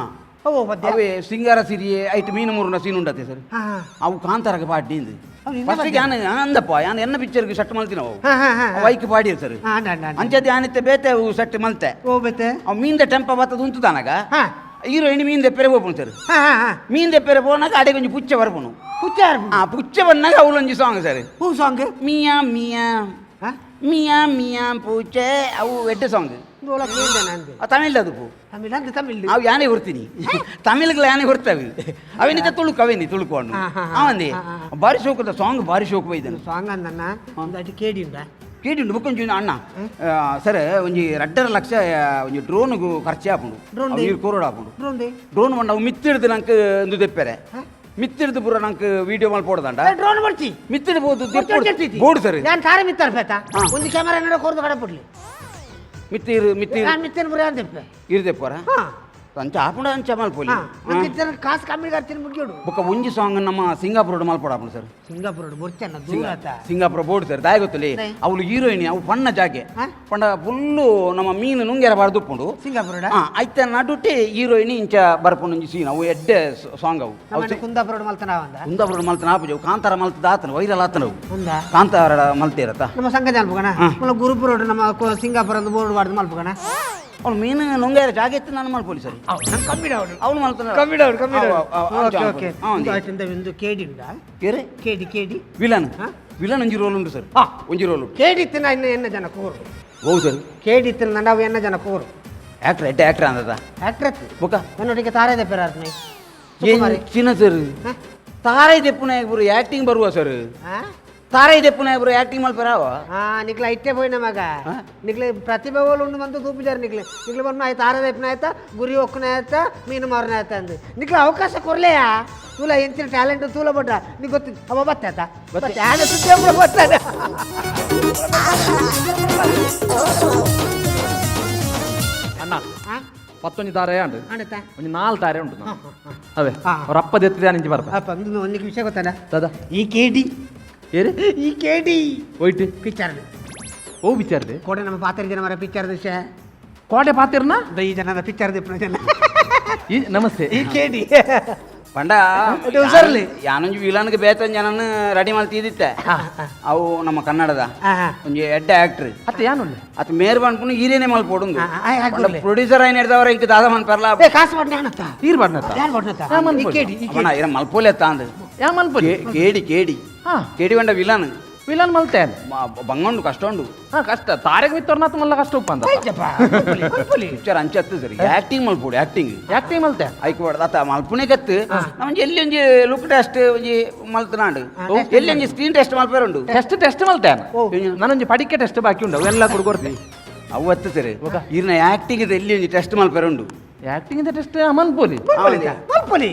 ಓ ಪದ್ಯ. ಅವೇ ಸಿಂಗಾರ ಸಿರಿಯೇ ಐಟ್ ಮೀನು ಮೂರ್ನ ಸೀನ್ ಉಂಡತೆ ಸರ್. ಹಾ ಹಾ. ಅವು ಕಾಂತಾರಾಗ ಪಾಡ್ಡಿಂದು. ಅವು ನಿನ್ನ ಫಸ್ಟ್ ಪದ್ಯ? ಯಾನ್ ಅಂದಪ್ಪ, ಯಾನ್ ಎನ್ನ ಪಿಕ್ಚರ್ಗೆ ಸೆಟ್ ಮಲ್ತಿನ ಅವು. ಹಾ ಹಾ ಹಾ. ಅವು ಐಕ್ ಪಾಡಿಯರು ಸರ್. ಹಾ, ಅಂಡ ಅಂಡ ಅಂಡ. ಅಂಚೆ ಆನಿತ್ತೆ ಬೇತೆ ಅವು ಸೆಟ್ ಮಲ್ತೆ. ಓ ಬೇತೆ. ಅವು ಮೀನ್ದ ಟೆಂಪ ಬತ್ತದ ಉಂತುದಾನಾಗ ಹಾ. ಹೀರೋಯಿನ್ ಮೀನ್ ದೆಪ್ಪೆರೆ ಹೋಪುನು ಸರ್. ಹಾ ಹಾ ಹಾ. ಮೀನ್ ದೆಪ್ಪೆರೆ ಪೋನಾಗ ಅಡೆ ಒಂಜಿ ಪುಚ್ಚೆ ಬರ್ಪುನು. ಪುಚ್ಚ? ಆ ಪುಚ್ಚೆ ಬಂದಾಗ ಅವಳೊಂಜಿ ಸಾಂಗ್ ಸರ್. ಹೂ ಸಾಂಗ್. ಮಿಯಾ ಮಿಯಾ ಹಾ. ಮಿಯಾ ಮಿಯಾ ಪೂಚೆ, ಅವು ಎಡ್ಡೆ ಸಾಂಗ್. ದೋಲ ಕೇಂದ್ರ ನಂದು. ತಮಿಳ್ ಅದು ಪೂ. ತಮಿಳ್ ಅಂತ ತಮಿಳ್. ಅವು ಯಾನೆ ಹೊರ್ತೀನಿ, ತಮಿಳ್ಗಳ ಯಾನೆ ಹೊರ್ತವೆ ಅವೇನಿದ್ದ ತುಳುಕು, ಅವೇನಿ ತುಳುಕು ಅಣ್ಣು. ಹಾ, ಹಾ, ಹಾ. ಅವಂದಿ. ಹಾ, ಹಾ. ಬಾರಿ ಶೋಕದ ಸಾಂಗ್, ಬಾರಿ ಶೋಕ ಬೈದನು. ಸಾಂಗ್ ಅಂದನ್ನ ಒಂದು ಅಟಿ ಕೇಡಿ ಉಂಡ. ಕೇಳಿ ಉಂಡು. ಬೊಕ್ಕೊಂಜಿ ಅಣ್ಣ ಸರ್, ಒಂಜಿ 2.5 ಲಕ್ಷ ಒಂಜಿ ಡ್ರೋನ್ಗು ಖರ್ಚು ಆಪುಂಡು. Drone ಅವು ದಿ? ನೀರು ಕೊರೊಡು ಆಪುಂಡು. Drone they? Drone ಬಂಡ ಅವು ಮಿತ್ತಿಡ್ದು ನಂಗೆ ಇಂದು ದೆಪ್ಪೆರೆ. ಹಾ? ಮಿತ್ತಿಡ್ದು ಪೂರ ನಂಗೆ ವೀಡಿಯೋ ಮಲ್ಪೊಡ್ದಂಡ. ಡ್ರೋನ್ ಬರ್ಚಿ. ಮಿತ್ತಿಡ್ ಬೋದು ಬೋರ್ಡ್ ಸರ್. ನಾನು ತಾರೆ ಮಿತ್ತಾರ ಪೇತ. ಹಾ. ಒಂದು ಕ್ಯಾಮರಾ ನಡ ಕೊರ್ದು ಕಡಪುಡ್ಲಿ. ಮಿತ್ತಿರು ಮಿತ್ತಿರು. ನಾನು ಮಿತ್ತೇನು ಬುರ ಅಂದಿಪ್ಪೆ. ಇರ್ದೆಪ್ಪರ. ಹಾ. ಅಂಚ ಆಪುಂಡ, ಅಂಚ ಮಲ್ಪೊಲಿ. ಹಾ, ನಂಗೆ ಇತ್ತಿನ ಕಾಸು ಕಮ್ಮಿ ಖರ್ಚಿನ ಮುಗಿಯೋಡು. ಬೊಕ್ಕ ಒಂಜಿ ಸಾಂಗ್ ನಮ್ಮ ಸಿಂಗಾಪುರ ಮಲ್ಪೊಡಾಪುಂಡು ಸರ್. ಸಿಂಗಾಪುರ ಬೊರ್ಚನ್ನ ದೂರ ಆತ. Singapore board sir, ದಾಯ ಗೊತ್ತಲಿ? ದಾಯೆ? ಅವಳು ಹೀರೋಯಿನ್, ಅವು ಪಣ್ಣ ಜಾಗೆ. ಹಾ? ಪಂಡ ಫುಲ್ಲು ನಮ್ಮ ಮೀನು ನುಂಗೆರ ಬಾರ್ದು ಉಪ್ಪುಂಡು. ಸಿಂಗಾಪುರ? ಹಾ, ಐತ ನಡುಟೆ ಹೀರೋಯಿನ್ ಇಂಚ ಬರ್ಪುಂಡು ಒಂಜಿ ಸೀನ್, ಅವು ಎಡ್ಡೆ ಸಾಂಗ್ ಅವು. ಅವು ನಮ್ಮ ಕುಂದಾಪುರ ಮಲ್ತನ ಅಂದ. ಕುಂದಾಪುರ ಮಲ್ತನ ಆಪುಜಿ, ಅವು ಕಾಂತಾರ ಮಲ್ತದ ಆತನ ವೈರಲ್ ಆತನ ಅವು. ಅಂದ. ಕಾಂತಾರ ಮಲ್ತೇರತ್ತ. ನಮ್ಮ ಸಂಘ ಮಲ್ಪಗಣ. ಹಾ. ಮುಲ್ಲ ಗುರುಪುರ ನಮ್ಮ ಸಿಂಗಾಪುರ ಒಂದು ಬೋರ್ಡ್ ಬಾರ್ದು ಮಲ್ಪಗಣ. ಅವಳು ಮೀನು ನುಂಗಾರ ಜಾಗ ಇತ್ತು ನಾನು ಮಲ್ಪೊಲಿ ಸರ್. ಕಮ್ಮಿ ಅವಳು. ಅವಳು ಮಲ್ತಾನ. ಕಮ್ಮಿ ಡೌನ್, ಕಮ್ಮಿ ಡೌನ್. ಓಕೆ ಓಕೆ, ಆಯ್ತು. ಒಂದು ಕೇಡಿ ಉಂಟಾ? ಏರೆ? ಕೇಡಿ ಕೇಡಿ. ವಿಲನ್. ಹಾ? ವಿಲನ್ ಒಂಜಿ ರೋಲ್ ಉಂಟು ಸರ್. ಹಾ. ಒಂಜಿ ರೋಲ್ ಉಂಟು. ಕೇಡಿ ತಿನ್ನ ಇನ್ನು ಎನ್ನ ಜನ ಕೋರು. ಹೌದು ಸರ್. ಕೇಡಿ ತಿನ್ನ ನಾವು ಎನ್ನ ಜನ ಕೋರು. ಆಕ್ಟರ್, ಎಡ್ಡೆ ಆಕ್ಟರ್ ಅಂದದ. ಆಕ್ಟರ್ ಅತ್ತು. ಬೊಕ? ನನ್ನೊಟ್ಟಿಗೆ ತಾರೆ ದೆಪ್ಪೆರಾತ್ಮೆ. ಚಿನ್ನ ಸರ್, ತಾರೈ ದೆಪ್ಪುನ ಬರು ಆಕ್ಟಿಂಗ್ ಬರುವ ಸರ್. ತಾರೈ ದೆಪ್ಪುನ ಬರು ಆಕ್ಟಿಂಗ್ ಮಲ್ಪೆರಾವ. ಹಾ, ನಿಕ್ಲ ಇಟ್ಟೆ ಪೋಯಿನ ಮಗ. ನಿಕ್ಲೆ ಪ್ರತಿಭೆ ಓಲು ಉಂಡು ಬಂದು ತೂಪುಜಾರ. ನಿಕ್ಲೆ ನಿಕ್ಲೆ ಬಂದು ಆಯ್ತು, ತಾರ ದೆಪ್ಪನ ಆಯ್ತಾ, ಗುರಿ ಒಕ್ಕನ ಆಯ್ತಾ, ಮೀನು ಮಾರನ ಆಯ್ತಾ ಅಂದು ನಿಕ್ಲೆ ಅವಕಾಶ ಕೊರ್ಲೆಯಾ. ತೂಲ ಎಂಚಿನ ಟ್ಯಾಲೆಂಟ್ ತೂಲ ಬಡ್ರ ನಿಂಗೆ ಗೊತ್ತು. ಅವ ಬತ್ತಾತ ಬತ್ತೆ ಆನೆ ಸುದ್ದಿ ಒಬ್ರು ಬರ್ತಾನೆ. ಅಣ್ಣ. ಹಾ? ಪತ್ತೊಂಜಿ ತಾರೆ ಉಂಟು. ಆಂಡತ. ಒಂಜಿ ನಾಲ್ ತಾರೆ ಉಂಟು ಅವೇ. ಹಾ. ಅವ್ರ ಅಪ್ಪ ದೆತ್ತಿದೆ ನಿಂಚಿ ಬರ್ಪ. ಅಪ್ಪ, ಒಂದು ಒಂದು ವಿಷಯ ಗೊತ್ತಲ್ಲ? ದಾದಾ? ಈ ಕೇಡಿ. ಏರಿ? ಈ ಕೇಡಿ. ಒಯ್ಟ್? ಪಿಕ್ಚರ್. ಓ ವಿಚಾರದೆ? ಕೋಡೆ ನಮ್ಮ ಪಾತ್ರ ಜನ ಮರ ಪಿಕ್ಚರ್ ವಿಷಯ. ಕೋಟೆ ಪಾತಿರ್ನ? ಈ ಜನದ ಪಿಕ್ಚರ್ ದಿಪ್ಪನ ಜನ. ಈ ನಮಸ್ತೆ. ಈ ಕೇಡಿ. ಪಂಡ ಅದು ಹುಷಾರ್ಲಿ. ಯಾನೊಂಜಿ ವಿಲನ್ಗೆ ಬೇತೊಂಜಿ ಜನನ್ ರೆಡಿ ಮಲ್ತಿದ್ದಿತ್ತೆ. ಅವು ನಮ್ಮ ಕನ್ನಡದ ಹಾ, ಹಾ. ಒಂಜಿ ಎಡ್ಡೆ ಆಕ್ಟ್ರ್. ಅತ್ತೆ ಯಾನುಲ್ಲೆ? ಅತ್ ಮೇರ್ ಪನ್ಪುನು ಹೀರೇನೆ ಮಲ್ಪೊಡುಂದು. ಹಾ, ಹಾ, ಹಾಕುರ್ಲೆ. ಪ್ರೊಡ್ಯೂಸರ್ అయిన ಹಿಡ್ದವರ ಇಂಕ ದಾದ ಮನ್ಪರ್ಲ. ಏ, ಕಾಸು ಮಾಡ್ನೆ ಅಣ್ಣತ್ತ. ಈರ್ ಬಾಡ್ನತ್ತ? ಯಾರು ಮಾಡ್ನತ್ತ? ಯಾ ಮನ್ಪೊಲಿ? ಈ ಕೇಡಿ, ಈ ಅವನ ಇರ ಮಲ್ಪೋಲೆ ತಾಂದು. ಯಾ ಮನ್ಪೊಲಿ? ಕೇಡಿ ಕೇಡಿ. ಹಾ. ಕೇಡಿ ಬಂಡ ವಿಲನ್. ವಿಲನ್ ಮಲ್ತೆ. ಬಂಗಂಡು ಕಷ್ಟ ಉಂಡು. ಹಾ, ಕಷ್ಟ. ತಾರೆಗ್ ಮಿತ್ತೋರ್ನಾತ್ ಮಲ್ಲ ಕಷ್ಟ ಉಪ್ಪಂದ. ಪಿಕ್ಚರ್ ಅಂಚತ್ತು ಸರ್. ಆಕ್ಟಿಂಗ್ ಮಲ್ಪೊಡು, ಆಕ್ಟಿಂಗ್. ಆಕ್ಟಿಂಗ್ ಮಲ್ತೆ. ಐಕ್ ಬಾಡ್ದು ಅತ್ತ ಮಲ್ಪುನೆ ಕತ್ತು ನಮ್ಗೆ ಎಲ್ಲಿ ಒಂಜಿ ಲುಕ್ ಟೆಸ್ಟ್ ಒಂಜಿ ಮಲ್ತನಾಂಡು, ಎಲ್ಲಿ ಒಂಜಿ ಸ್ಕ್ರೀನ್ ಟೆಸ್ಟ್ ಮಲ್ಪೇರುಂಡು. ಟೆಸ್ಟ್ ಟೆಸ್ಟ್ ಮಲ್ತೆ. ನಾನೊಂಜಿ ಪಡಿಕೆ ಟೆಸ್ಟ್ ಬಾಕಿ ಉಂಟು, ಅವೆಲ್ಲ ಕೊಡ್ಕೊಡ್ತೆ. ಅವತ್ತು ಸರ್, ಇರ್ನ ಆಕ್ಟಿಂಗ್ ಎಲ್ಲಿ ಒಂಜಿ ಟೆಸ್ಟ್ ಮಲ್ಪೇರುಂಡು. ಆಕ್ಟಿಂಗ್ ಟೆಸ್ಟ್ ಮನ್ಪೊಲಿ. ಮಲ್ಪೊಲಿ.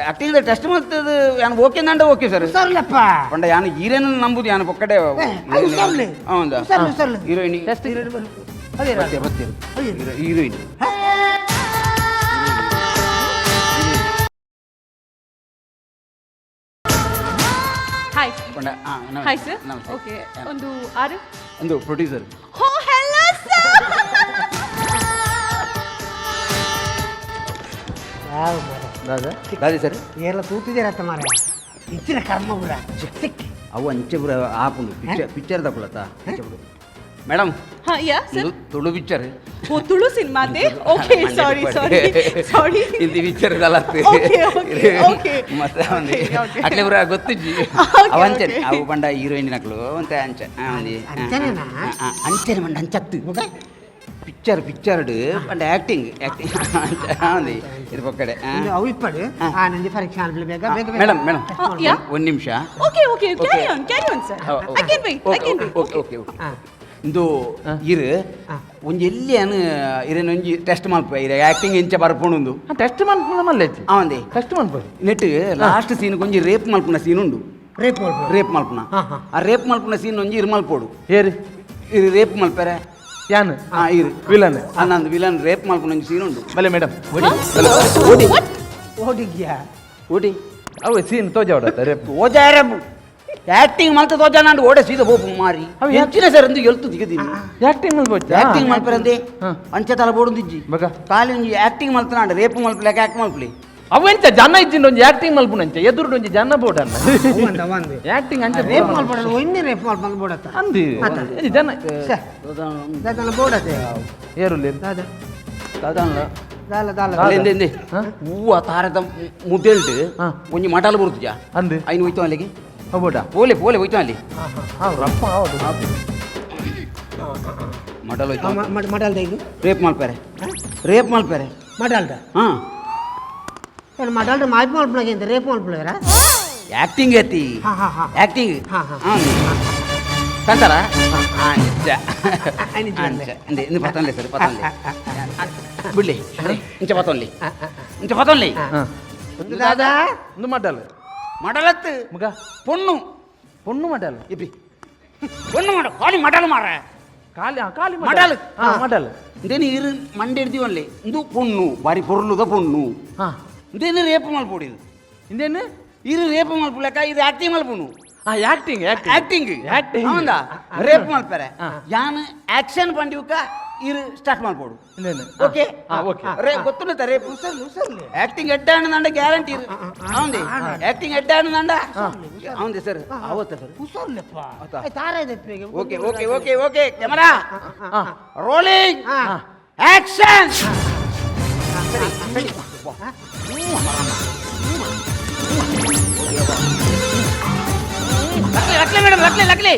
ಆಕ್ಟಿಂಗ್ ಟೆಸ್ಟ್ ಮಲ್ತದ ಯಾನ್ ಓಕೆ ನಂಡ ಓಕೆ ಸರ್. ಹುಷಾರ್ಲಪ್ಪ. ಪಂಡ ಯಾನು ಹೀರೇನ ನಂಬುದು ಯಾನು ಪೊಕ್ಕಡೆ. ಏ, ಅದು ಹುಷಾರ್ಲೆ. ಹೌದಾ? ಹುಷಾರ್ಲೆ, ಹುಷಾರ್ಲೆ. ಹೀರೋಯಿನ್. ಟೆಸ್ಟ್. ಅದೇ. ಬತ್ತೆ ಬತ್ತೆ ಹೀರೋಯಿನ್. ಹಾಯ್. ಪಂಡ ಹಾ, ನಮಸ್ತೆ. Hi sir. ನಮಸ್ತೆ. ಓಕೆ, ಒಂದು ಆರು. ಒಂದು ಪ್ರೊಡ್ಯೂಸರ್. ಹೋ, ಹೆಲೋ ಸರ್. ಯಾವ ಮಾರ್ರೆ? ದಾದಾ? ದಾದಿ ಸರ್. ಎಲ್ಲ ತೂತಿದ್ದೀರತ್ತ ಮಾರ, ಹೆಚ್ಚಿನ ಕರ್ಮ ಬುಡ ಸಿಕ್ಕಿ. ಅವು ಅಂಚೆ ಪೂರ ಆಪುಂಡು ಪಿಕ್ಚರ್ ಪಿಕ್ಚರ್ ತಗೊಳತ್ತ ಮೇಡಮ್. ಹಾ, ಯಾ ಸರ್. ತುಳು ಪಿಕ್ಚರ್. ಓ, ತುಳು ಸಿನಿಮಾತೆ. Okay, sorry sorry sorry. ಇಂತಿ ಪಿಕ್ಚರ್ ದಲತ್ತು. Okay okay okay. ಮತ್ತೆ ಒಂದು Okay, okay. ಅಟ್ಲೆ ಪೂರ ಗೊತ್ತಿಜ್ಜಿ. Okay, ಅವ ಅಂಚನೆ. okay. ಅವು ಪಂಡ ಹೀರೋಯಿನ್ ನಕ್ಲು ಅಂತ ಅಂಚೆ ಅಂಚನೆನಾ? ಅಂಚನೆ ಪಂಡ ಅಂಚತ್ತು ಪಿಕ್ಚರ್ ಪಿಕ್ಚರ್ಡ್ ಪಂಡ ಆಕ್ಟಿಂಗ್ ಆಕ್ಟಿಂಗ್ ಅಂದಿ ಇದು ಪಕ್ಕಡೆ. ಒಂದು ಅವು ಇಪ್ಪಡು. ಆ ನಂಜಿ ಪರೀಕ್ಷೆ ಆನ್ಬಿಡಿ ಬೇಗ ಬೇಗ ಬೇಗ. Madam madam. ಯಾ? ಒಂದು ನಿಮಿಷ. Okay okay, carry on, carry on sir. I can wait, I can wait. Okay okay okay. ಹಾ. ಇಂದು ಇರು ಒಂಜಿ ಎಲ್ಲಿ ಅನು ಇರೇನು ಒಂಜಿ ಟೆಸ್ಟ್ ಮಲ್ಪ ಇರೆ ಆಕ್ಟಿಂಗ್ ಎಂಚ ಬರ್ಪುಂಡು. ಟೆಸ್ಟ್ ಮನ್ಪುನ ಮಲ್ಲೆಚ್ಚಿ. ಅವಂದೆ. ಟೆಸ್ಟ್ ಮನ್ಪೊಲಿ. ನೆಟ್ ಲಾಸ್ಟ್ ಸೀನ್ ಒಂಜಿ ರೇಪ್ ಮಲ್ಪುನ ಸೀನ್ ಉಂಡು. ರೇಪ್ ಮಲ್ಪು. ರೇಪ್ ಮಲ್ಪುನ. ಹಾ, ಹಾ. ಆ ರೇಪ್ ಮಲ್ಪುನ ಸೀನ್ ಒಂಜಿ ಇರು ಮಲ್ಪೋಡು. ಏರಿ? ಇರು ರೇಪ್ ಮಲ್ಪೆರೆ. ಯಾನ್? ಹಾ, ಇರು. ವಿಲನ್? ನಂದು ವಿಲನ್ ರೇಪ್ ಮಲ್ಪುನ ಒಂಜಿ ಸೀನ್ ಉಂಡು. ಬಲೆ ಮೇಡಮ್. ಓಡಿ. ಓಡಿಗ್ಯಾ? ಓಡಿ. ಅವು ಸೀನ್ ತೋಜಾವಡತ್ತ ರೇಪ್. ಓಜಾರ ಆಕ್ಟಿಂಗ್ ಮಲ್ತ ತೋಜಾನಾಂಡು ಓಡೆ ಸೀದ ಹೋಪು ಮಾರಿ. ಅವ ಎಂಚಿನ ಸರ್ ಅಂದು ಎಲ್ತು ದಿಗದಿನಿ. ಆಕ್ಟಿಂಗ್ ಮಲ್ಪೊಚ್ಚ. ಆಕ್ಟಿಂಗ್ ಮಲ್ಪರಂದೆ. ಹಾ. ಅಂಚೆ ತಲ ಬೋಡುಂದಿಜ್ಜಿ. ಬಗ. ಖಾಲಿ ಒಂಜಿ ಆಕ್ಟಿಂಗ್ ಮಲ್ತನಾಂಡು ರೇಪ್ ಮಲ್ಪಲೆಕ ಆಕ್ಟ್ ಮಲ್ಪಲಿ. ಅವು ಎಂಚ ಜನ ಇಜ್ಜಿಂಡ ಒಂಜಿ ಆಕ್ಟಿಂಗ್ ಮಲ್ಪುನಂಚ ಎದುರುಡು ಒಂಜಿ ಜನ ಬೋಡನ್ನ. ಅವಂದ ಅವಂದು. ಆಕ್ಟಿಂಗ್ ಅಂಚ. ರೇಪ್ ಮಲ್ಪಡಲ್ಲ, ಒನ್ನೆ ರೇಪ್ ಮಲ್ಪಂದು ಬೋಡತ್ತ. ಅಂದಿ ಒಂಜಿ ಜನ. ದಾದನ ಬೋಡತ್ತೆ. ಏರುಲ್ಲಿ? ದಾದ? ದಾದಾನ್ಲ. ದಾಲ ದಾಲ. ಅಲ್ಲ, ಎಂದೆ ಎಂದೆ. ಹಾ? ಹೂವ ತಾರದ ಮುದ್ದೆಲ್ಟ್ ಹಾ. ಒಂಜಿ ಮಟಾಲ ಬರುತ್ತಜ. ಅಂದ್. ಐನು ಹೋಯ್ತು ಅಲ್ಲಿಗೆ. ಬೋಡ. ಪೋಲೆ ಪೋಲೆ ಹೋಯ್ತು ಅಲ್ಲಿ. ಹಾ, ರಪ್ಪ ಹೌದು. ಮಟಲ್ ಹೋಯ್ತು. ಮಡಲ್ದ ಈಗ? ರೇಪ್ ಮಲ್ಪೆರೆ, ರೇಪ್ ಮಲ್ಪೆರೆ. ಮಡಲ್ದ? ಹಾ. ಏನು ಮಡಲ್ದ ಮಾಯ್ಪ ಮಲ್ಪನಾಗ ಎಂತ ರೇಪ್ ಮಲ್ಪಲೇರ? ಆಕ್ಟಿಂಗ್ ಐತಿ. ಹಾ ಹಾ ಹಾ. ಆಕ್ಟಿಂಗ್. ಹಾ, ಹಾ. ಕಂತಾರ ಅಂಚ. ಅಂಚ. ಅಂಚ ಅಂದೆ ಇಂದು ಪತ್ತೊಂಲೆ ಸರ್, ಪತ್ತೊಂಲೆ ಬಿಡ್ಲಿ ಇಂಚ ಪತ್ತೊಂಲಿ ಇಂಚ ಪತ್ತೊಂಲಿ. ಒಂದು ದಾದಾ. ಒಂದು ಮಡಲ್. ಮಡಲತ್ತು. ಮಗ. ಪೊಣ್ಣು. ಪೊಣ್ಣು ಮಡಲ್. ಇಪ್ಪಿ ಪೊಣ್ಣು ಮಾಡ ಖಾಲಿ ಮಡಲ್ ಮಾರ. ಖಾಲಿ ಹಾ, ಖಾಲಿ. ಮಡಲ್. ಹಾ, ಮಡಲ್. ಇಂದೇನು ಇರು ಮಂಡೆ ಹಿಡ್ದೀವಲ್ಲಿ ಇಂದು ಪೊಣ್ಣು ಬಾರಿ ಪೊರ್ಲುದ ಪೊಣ್ಣು. ಹಾ. ಇಂದೇನು ರೇಪ್ ಮಲ್ಪೊಡಿ ಇದು. ಇಂದೇನು? ಇರು ರೇಪ್ ಮಲ್ಪುಲಕ ಇದು ಆಕ್ಟಿಂಗ್ ಮಲ್ಪುನು. ಹಾ, ಆಕ್ಟಿಂಗ್. ಆಕ್ಟಿಂಗ್. ಆಕ್ಟಿಂಗ್. ಹೌದಾ? ರೇಪ್ ಮಲ್ಪರೆ ಯಾನ್ ಆಕ್ಷನ್ ಪಂಡಿಯುಕ ಇರು ಸ್ಟಾರ್ಟ್ ಮಲ್ಪೊಡು. ಇಂದೇನು? ಓಕೆ. ಹಾ, ಓಕೆ. ರೇ ಗೊತ್ತುಂಟ ರೇಪ್ ಆಕ್ಟಿಂಗ್ ಎಡ್ಡ ಅಂಡ ಗ್ಯಾರಂಟಿ ಹೌದು. ಆಕ್ಟಿಂಗ್ ಎಡ್ಡ ಅಂಡ ಹೌದು ಸರ್, ಅವತ್ತ ಸರ್. ಹುಷಾರ್ಲೆಪ್ಪ ತಾರ ಇದೆ. Okay okay okay okay, camera ಹಾ. ರೋಲಿಂಗ್. ಹಾ. ಆಕ್ಷನ್. ಲಕ್ಲೆ ಲಕ್ಲೆ ಮೇಡಮ್, ಲಕ್ಲೆ ಲಕ್ಲೆ.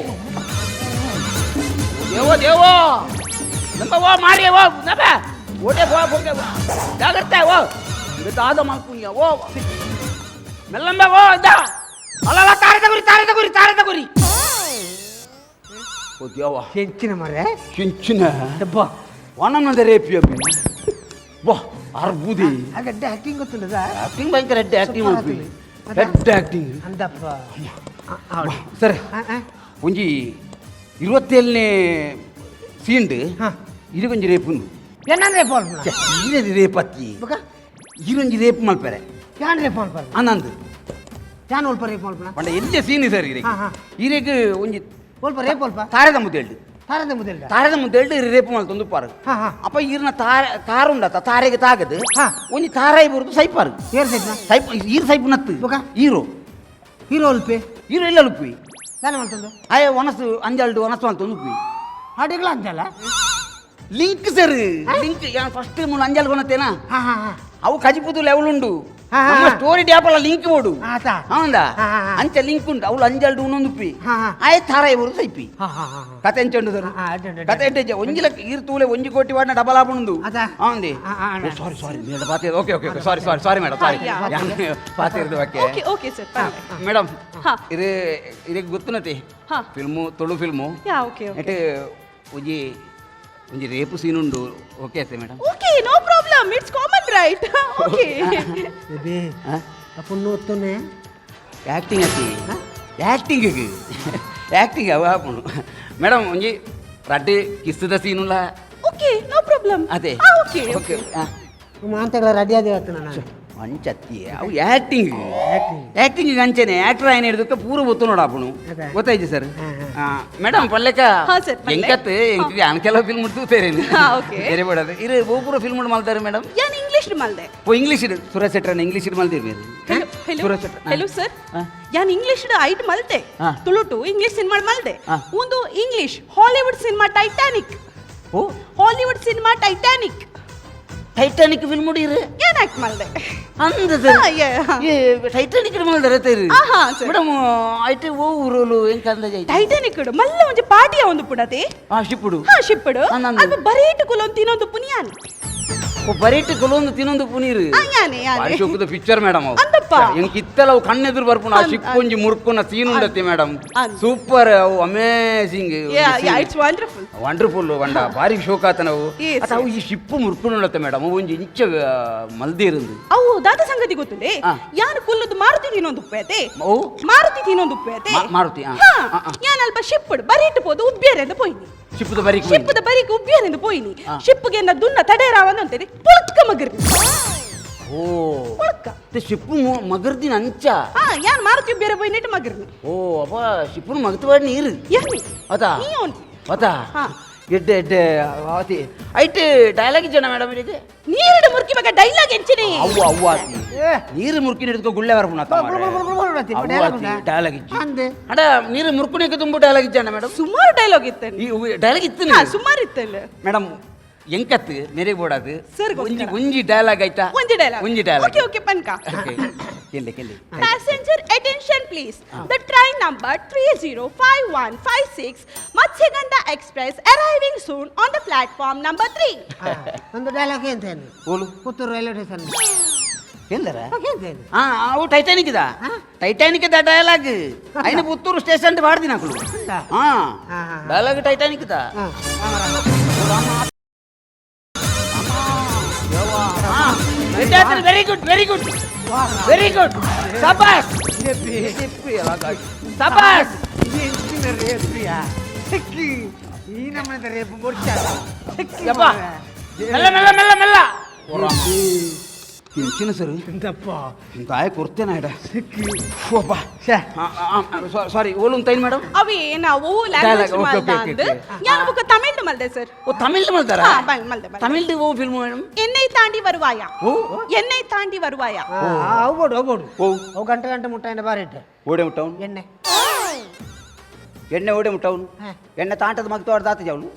ದೇವೋ ದೇವೋ, ನಮ್ಮ ಓ ಮಾರಿ ಓ ನಬ ಓಡೆ ಓ ಓಡೆ, ಜಾಗ್ರತೆ ಓ, ದಾದ ಮಲ್ಪುಣ್ಯ ಓ ಮೆಲ್ಲಂಬ ಓ ಇದ್ದ ಅಲ್ಲಲ್ಲ, ತಾರೆ ತಗುರಿ, ತಾರೆ ತಗುರಿ, ತಾರೆ ತಗುರಿ. ಓ ದೇವ. ಹೆಂಚಿನ ಮರೆ. ಕಿಂಚಿನ ಒಣನದ ರೇಪಿ ಅಬ್ಬಿ ವಾ ಅರ್ಬುದಿ. ಅಡ್ಡೆ ಆಕ್ಟಿಂಗ್ ಗೊತ್ತುಂಟದ. ಆಕ್ಟಿಂಗ್ ಭಯಂಕರ ಎಡ್ಡೆ ಆಕ್ಟಿಂಗ್ ಮಲ್ಪಿ, ಎಡ್ಡೆ ಆಕ್ಟಿಂಗ್. ಅಂದಪ್ಪ. ಸರ್, ಒಂಜಿ 27ನೇ ಸೀನ್ಡ್ ಇದು ಒಂಜಿ ರೇಪ್ ಉಂಡು. ಏನಂದ್ರೆ ರೇಪ್? ಈರದಿ ರೇಪ್ ಅತ್ತಿ. ಬುಕ? ಈರೊಂಜಿ ರೇಪ್ ಮಲ್ಪೆರೆ. ಯಾನ್ ರೇಪ್ ಮಲ್ಪರ? ಆನಂದ್. ಯಾನ್ ಒಲ್ಪ ರೇಪ್ ಮಲ್ಪನ? ಪಂಡ ಎಲ್ಲಿ ಸೀನ್ ಸರ್ ಇರೆಗ್? ಹಾ, ಹಾ. ಇರೆಗ್ ಒಂಜಿ ಒಲ್ಪ ರೇಪ್ ಒಲ್ಪ? ತಾರೆದ ಮುದ್ದೇಳ್ಡು. ತಾರದ ಮುದೆಲ್ಡ. ತಾರೆದ ಮುದ್ದೇಳ್ಡು ಇರು ರೇಪ್ ಮಲ್ತೊಂದು ಪಾರು. ಹಾ, ಹಾ. ಅಪ್ಪ ಈರ್ನ ತಾರೆ ಕಾರ್ ಉಂಡತ, ತಾರೆಗೆ ತಾಗದು ಒಂಜಿ ತಾರಾಯಿ ಬರುದು ಸೈಪಾರು. ಏರ್ ಸೈಪ್ನ? ಸೈಪ್, ಈರ್ ಸೈಪ್ ನತ್ತು. ಬೊಕ? ಈರೋ. ಹೀರೋ ಒಲ್ಪೆ? ಈರೋ ಇಲ್ಲ ಉಪ್ಪಿ. ದಾನ ಮಲ್ತೊಂದು? ಆಯ ಒನಸು ಅಂಜಲ್ಡು ಒನಸು ಮಲ್ತೊಂದು ಉಪ್ಪಿ. ಹಾಡಿಗಳ ಅಂತಲ್ಲ. Link sir, link. ಯಾನ್ ಫಸ್ಟ್ ಮೂಲು ಅಂಜಲ್ ಕೊನತ್ತೇನಾ? ಹಾ ಹಾ ಹಾ. ಅವು ಕಜಿಪುದು ಲೆವೆಲ್ ಉಂಡು. ಹಾ, ಹಾ, ನಮ್ಮ ಹಾ. ಸ್ಟೋರಿ ಡ್ಯಾಪಲ್ಲ ಲಿಂಕ್ ಬೋಡು. ಆತ. ಹೌದಾ? ಹಾ, ಹಾ, ಹಾ. ಅಂಚ ಲಿಂಕ್ ಉಂಟು. ಅವಳು ಅಂಜಲ್ಡು ಉನ್ನೊಂದು ಉಪ್ಪಿ. ಹಾ, ಹಾ. ಆಯ್ ತಾರಾಯಿ ಬರುದು ಸೈಪಿ. ಹಾ ಹಾ ಹಾ ಹಾ. ಕತೆ ಎಂಚ ಉಂಟು ಸರ್? ಹಾ, ಹಾ, ಅಡ್ಡೆ, ಅಡ್ಡೆ, ಕತೆ ಎಂಟೆ ಒಂಜಿ ಲಕ್ಕ ಈರ್ ತೂಲೆ ಒಂಜಿ ಕೋಟಿ ವಾಡ್ನ ಡಬಲ್ ಆಪುಂಡು. ಅದ. ಹೌಂದಿ. ಹಾ, ಹಾ, ಅಣ್ಣ. ಸಾರಿ ಸಾರಿ ಮೇಡಮ್, ಪಾತೆ okay okay okay, sorry sorry sorry madam, sorry. ಪಾತೆ okay. Okay okay sir, ಪರವಾಗಿಲ್ಲ. ಮೇಡಮ್. ಹಾ. ಇದು ಇದಕ್ಕೆ ಗೊತ್ತುನತಿ. ಹಾ. Film, Tulu film. Yeah, okay okay. ಎಟ್ ಒಂಜಿ ಒಂಜಿ ರೇಪು ಸೀನ್ ಉಂಡು, ಓಕೆ ಆಯ್ತು madam? Okay, no problem, it's common, right? Okay. Baby, ಅಪ್ಪನ್ನು ಒತ್ತುನೆ. ಆ್ಯಕ್ಟಿಂಗ್ ಅತಿ, ಆ್ಯಕ್ಟಿಂಗ್ ಆ್ಯಕ್ಟಿಂಗ್ ಅವ ಆಪುಂಡು ಮೇಡಮ್. ಒಂಜಿ ರಡ್ಡ್ ಕಿಸ್ತದ ಸೀನುಲ. Okay, no problem. ಅದೇ. ಓಕೆ. ಓಕೆ. ಮಾಂತಗಳ ರೆಡಿ ಆದಿ ಇವತ್ತು ನಾನು. ಅಂಚತ್ತಿ ಅವು ಆ್ಯಕ್ಟಿಂಗ್ ಆ್ಯಕ್ಟಿಂಗ್ ಅಂಚನೆ ಆ್ಯಕ್ಟರ್ ಆಯ್ನ ಹಿಡಿದಕ್ಕೆ ಪೂರ ಗೊತ್ತು ನೋಡಾಪುಣು. ಅದೇ. ಗೊತ್ತಾಯ್ತು ಸರ್. ಹಾ, ಹಾ. ಮೇಡಮ್ ಪಲ್ಲೆಕ. ಹಾ, sir, ಪಲ್ಲೆ. ಎಂಕತ್ ಎಂಕ್ ಯಾನ್ ಕೆಲವು ಫಿಲ್ಮ್ ತೂತೇರೇನು. ಹಾ, okay. ಬೇರೆ ಬೇಡದು ಇರು ಪೂರ ಫಿಲ್ಮ್ ಮಲ್ತಾರೆ ಮೇಡಮ್. ಯಾನ್ ಇಂಗ್ಲಿಷ್ ಮಲ್ದೆ. ಓ ಇಂಗ್ಲೀಷ್ ಸುರೇಶ್ ಶೆಟ್ಟರನ್ನ ಇಂಗ್ಲೀಷ್ ಮಲ್ದಿರ್ ಬೇರೆ. Hello hello. Suresh Shettar. Hello sir. ಹಾ. ಯಾನ್ ಇಂಗ್ಲಿಷ್ ಐಟ್ ಮಲ್ತೆ. ಹಾ. ತುಳುಟು ಇಂಗ್ಲಿಷ್ ಸಿನಿಮಾ ಮಲ್ದೆ. ಹಾ. ಒಂದು ಇಂಗ್ಲಿಷ್ ಹಾಲಿವುಡ್ ಸಿನಿಮಾ ಟೈಟಾನಿಕ್. ಓ. Hollywood cinema Titanic. Titanic film ಇರು? ಏನ್ ಆಕ್ಟ್ ಮಲ್ದೆ. ಅಂದ ಸರ್? ಹಾ, yeah, ಹಾ. ಏ ಟೈಟಾನಿಕ್ ಮಲ್ದಾರೆ ತೇರು? ಆಹಾ, sir. Madam, ಐಟ್ ಓ ರೋಲು ಎಂಕ ಅಂದಾಜ್ ಐತೆ? ಟೈಟಾನಿಕ್ ಮಲ್ಲ ಒಂಜಿ ಪಾರ್ಟಿಯ ಒಂದು ಪುಡತೆ. ಆ ಶಿಪ್ಪುಡು? ಹಾ, ಶಿಪ್ಪಡು. ನಂದು. ಅಲ್ಪ ಬರೇಟು ಕುಲೊಂದು ತಿನ್ನೊಂದು ಪುನಿಯಾನ್. ಓ ಬರೇಟ್ ಕುಲೊಂದು ತಿನ್ನೊಂದು ಪುನೀರು. ಆ, ಯಾನೆ ಯಾನೆ. ಶೋಕದ ಪಿಕ್ಚರ್ ಮೇಡಮ್ ಅವು. ಅಂದಪ್ಪ. ಎಂಕ್ ಇತ್ತಲ ಅವು ಕಣ್ಣೆದುರು ಬರ್ಪುಣ ಆ ಅಂದ್, ಶಿಪ್ ಒಂಜಿ ಮುರ್ಕುನ ಸೀನ್ ಉಂಡತಿ ಮೇಡಮ್. ಅಂದ್. ಸೂಪರ್, ಅವು amazing. Yeah yeah, it's wonderful. Wonderful వంಡ ಭಾರಿ ಶೋಕ ಆತ ನಾವು. Yes, ಅತ್ತ ಅವು ಈ ಶಿಪ್ಪು ಮುರ್ಕುನುಂಡತ್ತೆ ಮೇಡಮ್, ಅವು ಒಂಜಿ ಇಂಚ ಮಲ್ದಿರಂದು. ಅವು ದಾದ ಸಂಗತಿ ಗೊತ್ತುಂಡೆ? ಆ. ಯಾನ್ ಕುಲ್ಲುದು ಮಾರುತಿ ತಿನ್ನೊಂದು ಉಪ್ಪೇತೆ. ಓ. ಮಾರುತಿ ತಿನ್ನೊಂದು ಉಪ್ಪೇತೆ. ಮಾರುತಿ, ಆ. ಹಾ. ಆ, ಆ. ಯಾನ್ ಅಲ್ಪ ಶಿಪ್ಪುಡು ಬರೀಟು ಪೋದು ಉಬ್ಬಿಯರೆಂದು ಪೋಯಿನಿ. ಶಿಪ್ಪುದ ಬರೀಕ್. ಶಿಪ್ಪುದ ಬರೀಕ್ ಉಬ್ಬಿಯರೆಂದು ಪೋಯಿನಿ. ಆ. ಶಿಪ್ಪುಗೆ ಎನ್ನ ದುನ್ನ ತಡೇರಾವಂದು ಅಂತೇಳಿ ಪುಳಕ್ಕ ಮಗರ್ನಿ. ಓ. ಪುಳಕ್ಕ. ಶಿಪ್ಪು ಮಗರ್ದಿನ ಅಂಚ. ಹಾ, ಯಾನ್ ಮಾರುತಿ ಉಬ್ಬಿಯರೆ ಪೋಯಿನಿಟ್ಟು ಮಗರ್ನಿ. ಓ ಅಪ್ಪ, ಶಿಪ್ಪುನು ಮಗತವಾಡಿ ನೀರು. ಯಾನಿ. ಅತಾ. ನೀ ಓನ್ಲಿ. ಅತಾ. ಹಾ. ಎಡ್ಡೆ ಎಡ್ಡೆ ಆತಿ ಐಟ್ ಡೈಲಾಗ್ ಇಜ್ಜಣ್ಣ ಮೇಡಮ್ ಇದಕ್ಕೆ. ನೀರಿಡ ಮುರ್ಕಿ ಮಗ ಡೈಲಾಗ್ ಎಂಚಿನಿ. ಅವ್ವ ಅವ್ವ ಆತಿ. ಏ. ನೀರು ಮುರ್ಕಿನ ಹಿಡಿದ್ಕೊ ಗುಳ್ಳೆ ಬರ್ಪುಣ. ಗುಳು ಗುಳು ಗುಳು ಗುಳು ಆತಿ, dialogue ಉಂಟಾ? ಡೈಲಾಗ್ ಇಜ್ಜಿ. ಅಂದೆ. ಅಡ ನೀರು ಮುರ್ಕುನಿಗೆ ತುಂಬ ಡೈಲಾಗ್ ಇಜ್ಜಣ್ಣ ಮೇಡಮ್? ಸುಮಾರು ಡೈಲಾಗ್ ಇತ್ತೇನೆ. ಈ ಡೈಲಾಗ್ ಇತ್ತು. ಹಾ, ಸುಮಾರು ಇತ್ತೇನೆ. ಮೇಡಮ್, ಎಂಕತ್ ಮೇರೆ ಬೋಡದು. Sir ಒಂಜಿ ಗೋಸ್ಕರ. ಒಂಜಿ ಡೈಲಾಗ್ ಆಯ್ತಾ? ಒಂಜಿ ಡೈಲಾಗ್. ಒಂಜಿ ಡೈಲಾಗ್. ಓಕೆ ಓಕೆ, ಪನ್ಕ. ಕೆಲ್ಲೆ ಕೆಲ್ಲೆ. Passenger attention please. The train number 305156 Matsyagandha Express arriving soon on the platform number 3. ಒಂದು ಡೈಲಾಗ್ ಎಂತ ಏನು? ಓಲು? Puttur railway station. ಎಲ್ಲರ? ಎಂತ ಏನು? ಹಾ, ಅವು ಟೈಟಾನಿಕ್ ಇದ, ಟೈಟಾನಿಕ್ the dialogue అయిన పుత్తూరు స్టేషన్ వాడింది నాకు. ಹಾ, ಹಾ, ಹಾ. డైలాగ్ టైటానిక్ దా. ಹಾ. Very good very good very good, సబాస్ సబాస్. ಇದು ಎಂಚಿನ ರೇಪ್ರಿಯಾ? ಸಿಕ್ಕಿ ಈ ನಮ್ಮನೆ ರೇಪ್ ಮೊರ್ಚ. ಯಪ್ಪ, ಮೆಲ್ಲ ಮೆಲ್ಲ ಮೆಲ್ಲ ಮೆಲ್ಲ. ಕಿಂಚಿನ ಸರ್. ಎಂತಪ್ಪ? ಇಂತ ಆಯ್ ಕೊಡ್ತೇನೆ ಇಡ. ಸಿಕ್ಕಿ. ಛೇ, ಸಾರಿ, ಓಲು ತೈನ್ ಮೇಡಮ್. ಅವೇ ನಾವು language Dialogue, okay, ಮಲ್ದ okay, okay, ಅಂದ್. okay. ಯಾನ್ ಬೊಕ ತಮಿಳ್ ಮಲ್ದೆ ಸರ್. ಓ, ತಮಿಳ್ ಮಲ್ದಾರ? ಹಾ, ಮಲ್ದೆ ಮಲ್ದೆ. ತಮಿಳ್ ಓ ಫಿಲ್ಮ್ ಮೇಡಮ್? என்னை தாண்டி வருவாயா. ಓ. என்னை ತಾಂಡಿ வருವಾಯಾ. ಅವು ಬೋಡು, ಅವು ಬೋಡು. ಓ. ಅವು ಗಂಟೆ ಗಂಟೆ ಮುಟ್ಟಾಯಿನ ಬಾರಿಟ್ಟೆ. ಓಡೆ ಮುಟ್ಟವನು? ಎಣ್ಣೆ. ಎಣ್ಣೆ ಓಡೆ ಮುಟ್ಟವನು? ಹಾ. ಎಣ್ಣೆ ತಾಂಟದ ಮಗ್ತವಾಡ ದಾತ ಜಾವನು.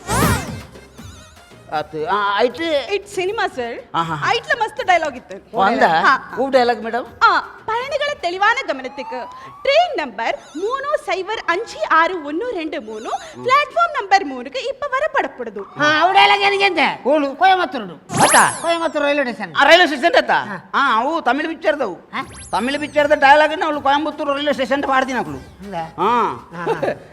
ಆತು ಐಟ್. It cinema sir. ಆಹಾ. ಐಟ್ಲ ಮಸ್ತ್ ಡೈಲಾಗ್ ಇತ್ತು. ಅಂದ? ಹಾ. ಹೂ ಡೈಲಾಗ್ ಮೇಡಮ್? ಆ ಪಯಣಿಗಳ தெளிவான கவனத்துக்கு, train number 3056123 platform number 3க்கு இப்ப வரப்படப்படுது. ಹಾ, ಅವು ಡೈಲಾಗ್ ಏನಕ್ಕೆ? ಓಲು? ಕೊಯಮತ್ತೂರು. ಆತಾ? Coimbatore railway station. ಆ ರೈಲ್ವೆ ಸ್ಟೇಷನ್ ಅತ್ತ? ಹಾ, ಅವು ತಮಿಳ್ ಪಿಕ್ಚರ್ದವು. ತಮಿಳ್ ಪಿಕ್ಚರ್ದ ಡೈಲಾಗ್ ಅವಳು ಕೊಯಂಬತ್ತೂರು ರೈಲ್ವೆ ಸ್ಟೇಷನ್ ಪಾಡ್ದಿನ ಅಕುಲು. ಹಂಗ? ಹಾ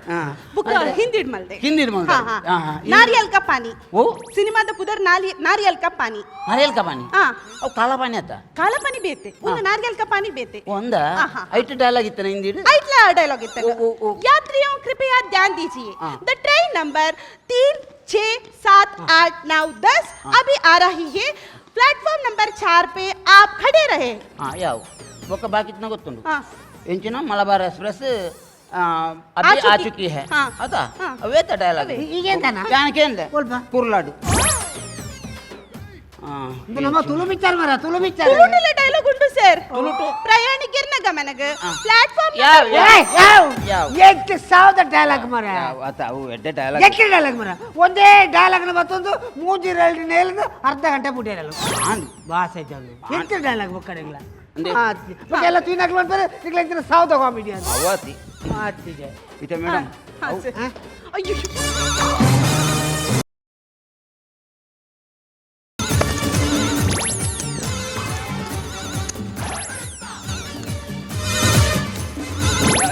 ಹಾ. ಬುಕ್ ಹಿಂದಿಡ್ ಮಲ್ದೆ. ಹಿಂದಿಡ್ ಮಲ್ದೆ. ಹಾ, ಹಾ. ಹಾ, ಹಾ. ನಾರಿಯಲ್ ಕಾ ಪಾನಿ. ಓ? ಸಿನಿಮಾದ ಪುದರ್ ನಾರಿಯಲ್ ಕಾ ಪಾನಿ. ಮರೇಲ್ ಕಪಾನಿ? ಹಾ. ಅವು ಕಾಲಪಾನಿ ಆತ? ಕಾಲಪಾನಿ ಬೇತೆ, ಒಂದು ನಾರಿಯಲ್ ಕಾ ಪಾನಿ ಬೇತೆ. ಒಂದ? ಆಹಾ. ಐಟ್ ಡೈಲಾಗ್ ಇತ್ತನ ಹಿಂದಿಡ್? ಐಟ್ಲ ಡೈಲಾಗ್ ಇತ್ತು. ಓ, ಓ, ಓ. यात्रियों कृपया ध्यान दीजिए, हाँ। The train number 3 6 7 8 9 10 अभी आ रही है, प्लेटफॉर्म नंबर 4 पे आप खड़े रहे। ಹಾ, ಯಾವ ಬೊಕ್ಕ ಬಾಕಿತ್ನ ಗೊತ್ತುಂಡು. ಹಾ. ಎಂಚಿನ ಮಲಬಾರ್ ಎಕ್ಸ್ಪ್ರೆಸ್ ಅಭಿ ಆ ಚುಕಿ. ಆ ಚುಕಿ ಹೈ. ಹಾ. ಹೌದಾ? ಹಾ. ಅವೇತ ಡೈಲಾಗ್. ಈಗೆಂತನಾ? ಜಾನಕೇಂದ. ಒಲ್ಪ. ಕುರ್ಲಾಡು. ಇದು ನಮ್ಮ ತುಳು ಪಿಕ್ಚರ್ ಮರ, ತುಳು ಪಿಕ್ಚರ್. ತುಳುಟುಲ ಡೈಲಾಗ್ ಉಂಟು ಸರ್. ತುಳುಟು? ಪ್ರಯಾಣಿಕರ್ನ ಗಮನಗ, ಪ್ಲಾಟ್ಫಾರ್ಮ್ ಯಾವ ಯಾವ? ಯಾವ? 8000 ಡೈಲಾಗ್ ಮರ. ಯಾವ ಆತ? ಅವು ಎಡ್ಡೆ ಡೈಲಾಗ್. ಎಕ್ಕೆ ಡೈಲಾಗ್ ಮರ? ಒಂದೇ ಡೈಲಾಗ್ ಮತ್ತೊಂದು ಮೂಜಿ ರೈಲ್ ನೇಲಿಂದ ಅರ್ಧ ಗಂಟೆ ಪುಟ್ಟಿರಲ್ಲ. ಬಾಸ್ ಐತೆ. ಎಂತ ಡೈಲಾಗ್ ಬೊಕ್ಕಡೆಗ್ಲ? ಅಂದೆ. ಮತ್ತೆ ಎಲ್ಲ ತೂಯಿನಾಕ್ಲು ಅಂತಾರೆ ನಿಕ್ಲೆ ಎಂಚಿನ ಸಾವಿರದ ಕಾಮಿಡಿ ಅಂತ. ಅವಾತಿ. ಆತಿಗೆ. ಇತ ಮೇಡಮ್. ಅಯ್ಯೋ.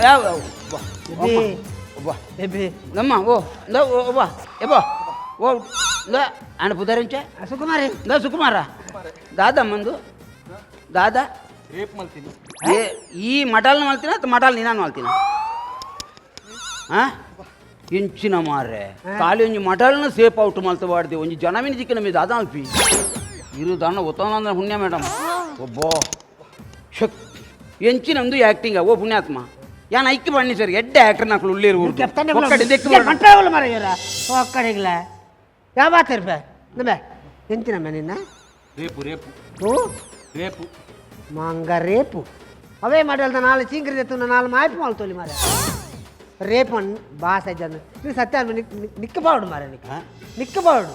ಯಾವ ಒಬ್ಬ. ಎಬ್ಬಿ. ಒಬ್ಬ. ಎಬ್ಬಿ. ನಮ್ಮ ಓ ಇಂದ ಓ ಒಬ್ಬ ಎಬ್ಬ ಓ ಇಂದ ಆಂಡ ಪುದರಿಂಚೆ. ಸುಕುಮಾರಿ. ಇಂದ ಸುಕುಮಾರ ದಾದಾ ಮಂದು ದಾದಾ ರೇಪ್ ಮಲ್ತೀನಿ. ಏ ಈ ಮಟಾಲ್ನ ಮಲ್ತಿನ ಅಥವಾ ಮಟಾಲ್ ನೀನಾನು ಮಲ್ತಿನ? ಆ ಇಂಚಿನ ಮಾರ್ರೆ, ಖಾಲಿ ಒಂಜಿ ಮಟಲ್ನ ಸೇಫ್ ಔಟ್ ಮಲ್ತ ಬಾಡ್ದಿ. ಒಂಜಿ ಜನಮಿನ ಚಿಕ್ಕನ ಮೀದ ದಾದ ಅಲ್ಪಿ ಇರು ದಾನ ಒತ್ತೊಂದ ಪುಣ್ಯ ಮೇಡಮ್. ಒಬ್ಬೋ ಶಕ್ ಎಂಚಿನ ಒಂದು ಆ್ಯಕ್ಟಿಂಗ್. ಓ ಪುಣ್ಯಾತ್ಮ, ಯಾನ್ ಐಕ್ ಬನ್ನಿ ಸರ್. ಎಡ್ಡೆ ಆ್ಯಕ್ಟರ್ ನಾಕುಲು ಉಳ್ಳೇರು. ಒಕ್ಕಡೆ ದೆಕ್ಕು. ಕಂಟ್ರೋಲ್ ಮರ ಇವರ ಒಕ್ಕಡೆಗ್ಲ ಯಾವ ಮಾತಿರ್ಬೆ ನಂಬೆ ಎಂತಿನಮ್ಮ ನಿನ್ನ? Rape rape. ಓ. ರೇಪು. ಮಂಗ ರೇಪು ಅವೇ ಮಾಡಲ್ದ ನಾಳೆ ಚೀಂಗ್ರಿ ಎತ್ತು ನಾಳೆ ಮಾಯ್ಪು ಮಾಲ್ತೋಲಿ ಮಾರ. ರೇಪ್ ಅನ್ ಬಾಸ್ ಐಜನ್ ನೀ ಸತ್ಯ ನಿಕ್ಕ ಬಾವಡು ಮಾರ, ನಿಕ್ಕ ನಿಕ್ಕ ಬಾವಡು.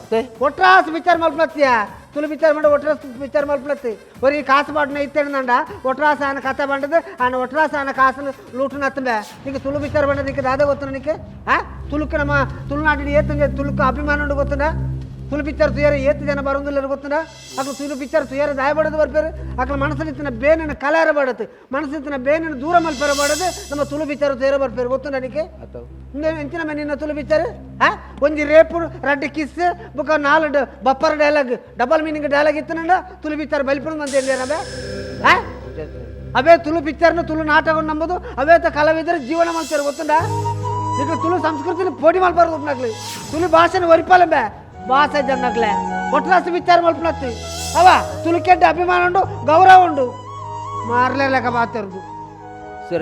ಒಟ್ರಾಸ್ ವಿಚಾರ ಮಲ್ಪಲತ್ತಿಯ, ತುಳು ವಿಚಾರ ಮಾಡಿ ಒಟ್ರಾಸ್ ವಿಚಾರ ಮಲ್ಪಲತ್ತಿ. ಒರಿ ಕಾಸು ಬಾಡ್ನ ಇತ್ತೇನಂಡ ಒಟ್ರಾಸ್ ಆನ ಕತೆ ಬಂಡದು ಆನ ಒಟ್ರಾಸ್ ಆನ ಕಾಸು ಲೂಟು ನತ್ತಂಬೆ. నీకు ತುಳು ವಿಚಾರ ಬಂಡ నీకు దాదా ಗೊತ್ತುನ నీకు? ಆ ತುಳುಕು ನಮ್ಮ ತುಳುನಾಡಿನ ಏತು ತುಳುಕು ಅಭಿಮಾನ ಉಂಡು ಗೊತ್ತುಂಡ? ತುಳು ಪಿಕ್ಚರ್ ತುಯರ ಏತು ಜನ ಬರೋದಿಲ್ಲ ಗೊತ್ತುಂಡ? ಅಕ್ಲು ತುಳು ಪಿಕ್ಚರ್ ತುಯರ ದಾಯಬಡದು ಬರ್ಪೇರು. ಅಕ್ಲ ಮನಸ್ಸಲ್ಲಿ ಬೇನನ್ನು ಕಲಾರ ಬಡತು, ಮನಸ್ಸಿನ ಬೇನನ್ನು ದೂರ ಮಲ್ಪೆರ ಬಡದು ನಮ್ಮ ತುಳು ಪಿಕ್ಚರ್ ತುಯರ ಬರ್ಪೇರು ಗೊತ್ತುಂಡ ನೀಕೆ? ಎಂಚಿನ ನಿನ್ನ ತುಳು ಪಿಕ್ಚರ್? ಆ ಒಂಜಿ ರೇಪು, ರಡ್ಡ್ ಕಿಸ್, ಬುಕ್ಕ ನಾಲ್ buffer dialogue, double meaning dialogue ಇತ್ತನಂಡ Tulu picture ಬಲಿಪುಣ ಅಂತ ಹೇಳಿದಾರೆ. ಆ ಅವೇ ತುಳು ಪಿಕ್ಚರ್ನ ತುಳು ನಾಟಕ ನಂಬುದು. ಅವೇ ಕಲಾವಿದರು ಜೀವನ ಮಾಡ್ತಾರೆ ಗೊತ್ತುಂಡ? నీకు ತುಳು ಸಂಸ್ಕೃತಿని పొడి మల్పారు నాకు. ತುಳು ಭಾಷೆನ ಒರಿಪಾಲಂಬೆ ಭಾಷೆ ಜನ್ನಕ್ಲೆ ಒಟ್ರಾಸಿ ವಿಚಾರ ಮಲ್ಪನತ್ತಿ. ಅವ ತುಳುಕೆಡ್ಡ ಅಭಿಮಾನ ಉಂಡು, ಗೌರವ ಉಂಡು ಮಾರ್ಲೇಕ ಮಾತಾಡುದು. Sir,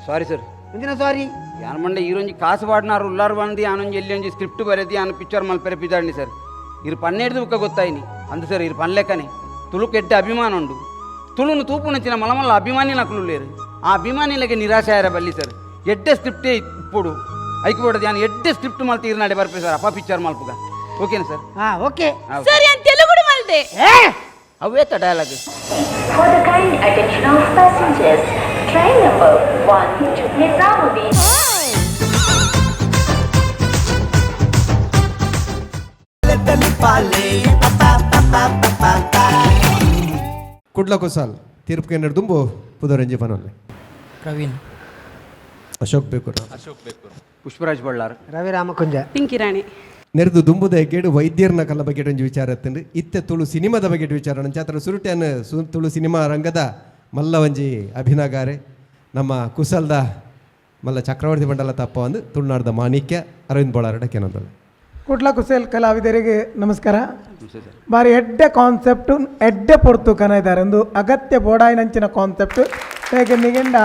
sorry sir. ಇಂದಿನ ಸಾರಿ. ಯಾನ್ ಮಂಡ ಈರೊಂಜಿ ಕಾಸು ಪಾಡ್ನಾರು ಉಲ್ಲಾರು ಬಂದು ಯಾನೊಂಜಿ ಎಲ್ಲಿ ಒಂಜಿ ಸ್ಕ್ರಿಪ್ಟ್ ಬರೆದಿ ಯಾನ್ ಪಿಕ್ಚರ್ ಮಲ್ಪೆರೆ ಪಿದಾಡ್ನಿ ಸರ್. ಇರು ಪನ್ನೇಡ್ದು ಬುಕ್ಕ ಗೊತ್ತಾಯಿನಿ ಅಂದು ಸರ್. ಇರು ಪನ್ಲೆಕ್ಕನೆ ತುಳುಕೆಡ್ಡ ಅಭಿಮಾನ ಉಂಡು. ತುಳುನು ತೂಪುನಂಚಿನ ಮಲಮಲ್ಲ ಅಭಿಮಾನಿ ನಕಲು ಉಲ್ಲೇರು. ಆ ಅಭಿಮಾನಿಲೆಗೆ ನಿರಾಶೆ ಆಯರ ಬಲ್ಲಿ ಸರ್. ಎಡ್ಡೆ ಸ್ಕ್ರಿಪ್ಟೇ ಇಪ್ಪೊಡು ಐಕ್ ಬೋಡದು. ಯಾನ್ ಎಡ್ಡೆ ಸ್ಕ್ರಿಪ್ಟ್ ಮಲ್ತಿ ಇರ್ನಾಡೆ ಬರ್ಪೆ ಸರ್. ಅಪ್ಪ ಪಿಕ್ಚರ್ ಮಲ್ಪುಗ, ಓಕೆನಾ ಸರ್? ಹಾ, ಓಕೆ. ಸರ್, ಯಾನ್ ತೆಲುಗುಡು ಮಲ್ದೆ. ಏ. ಅವೇತ dialogue. For the kind attention of passengers, train number 1 to Nizamuddin. ತಲಿಪಾಲೆ ಪಾ ಪಾ ಪಾ ಪಾ ಪಾ. ಕುಡ್ಲ ಕುಸಾಲ್ ತೀರ್ಪು ಕೇಂದ್ರ ದುಂಬು ಪುದರಂಜಿ ಪನೊಲ್ಲೆ. ಪ್ರವೀಣ್. ಅಶೋಕ್ ಬೇಕೂರ್. ಪುಷ್ಪರಾಜ್ ಬಳ್ಳಾರ್. ರವಿ ರಾಮಕುಂಜ. ಪಿಂಕಿ ರಾಣಿ. ನೆರೆದು ದುಂಬುದ ಎಗ್ಗೇಡು ವೈದ್ಯರ್ನ ಕಲ್ಲ ಬಗ್ಗೆ ಒಂಜಿ ವಿಚಾರ ಎತ್ತಂಡು. ಇತ್ತೆ ತುಳು ಸಿನಿಮಾದ ಬಗ್ಗೆ ವಿಚಾರ ನಂಚಾತ್ರ ಸುರುಟ್ಯಾನ್ ತುಳು ಸಿನಿಮಾ ರಂಗದ ಮಲ್ಲ ಒಂಜಿ ಅಭಿನಗಾರೆ, ನಮ್ಮ ಕುಸಲ್ದ ಮಲ್ಲ ಚಕ್ರವರ್ತಿ ಮಂಡಲ ತಪ್ಪ ಒಂದು ತುಳುನಾಡದ ಮಾಣಿಕ್ಯ ಅರವಿಂದ್ ಬೋಳಾರಡ ಕೆನಂದಲ್ಲ. ಕುಡ್ಲ ಕುಸೇಲ್ ಕಲಾವಿದರಿಗೆ ನಮಸ್ಕಾರ. ಬಾರಿ ಎಡ್ಡೆ ಕಾನ್ಸೆಪ್ಟು, ಎಡ್ಡೆ ಪೊರ್ತು ಕನ ಇದ್ದಾರೆ. ಒಂದು ಅಗತ್ಯ ಬೋಡಾಯಿನಂಚಿನ ಕಾನ್ಸೆಪ್ಟ್. ಹೇಗೆ ನಿಗೆಂಡ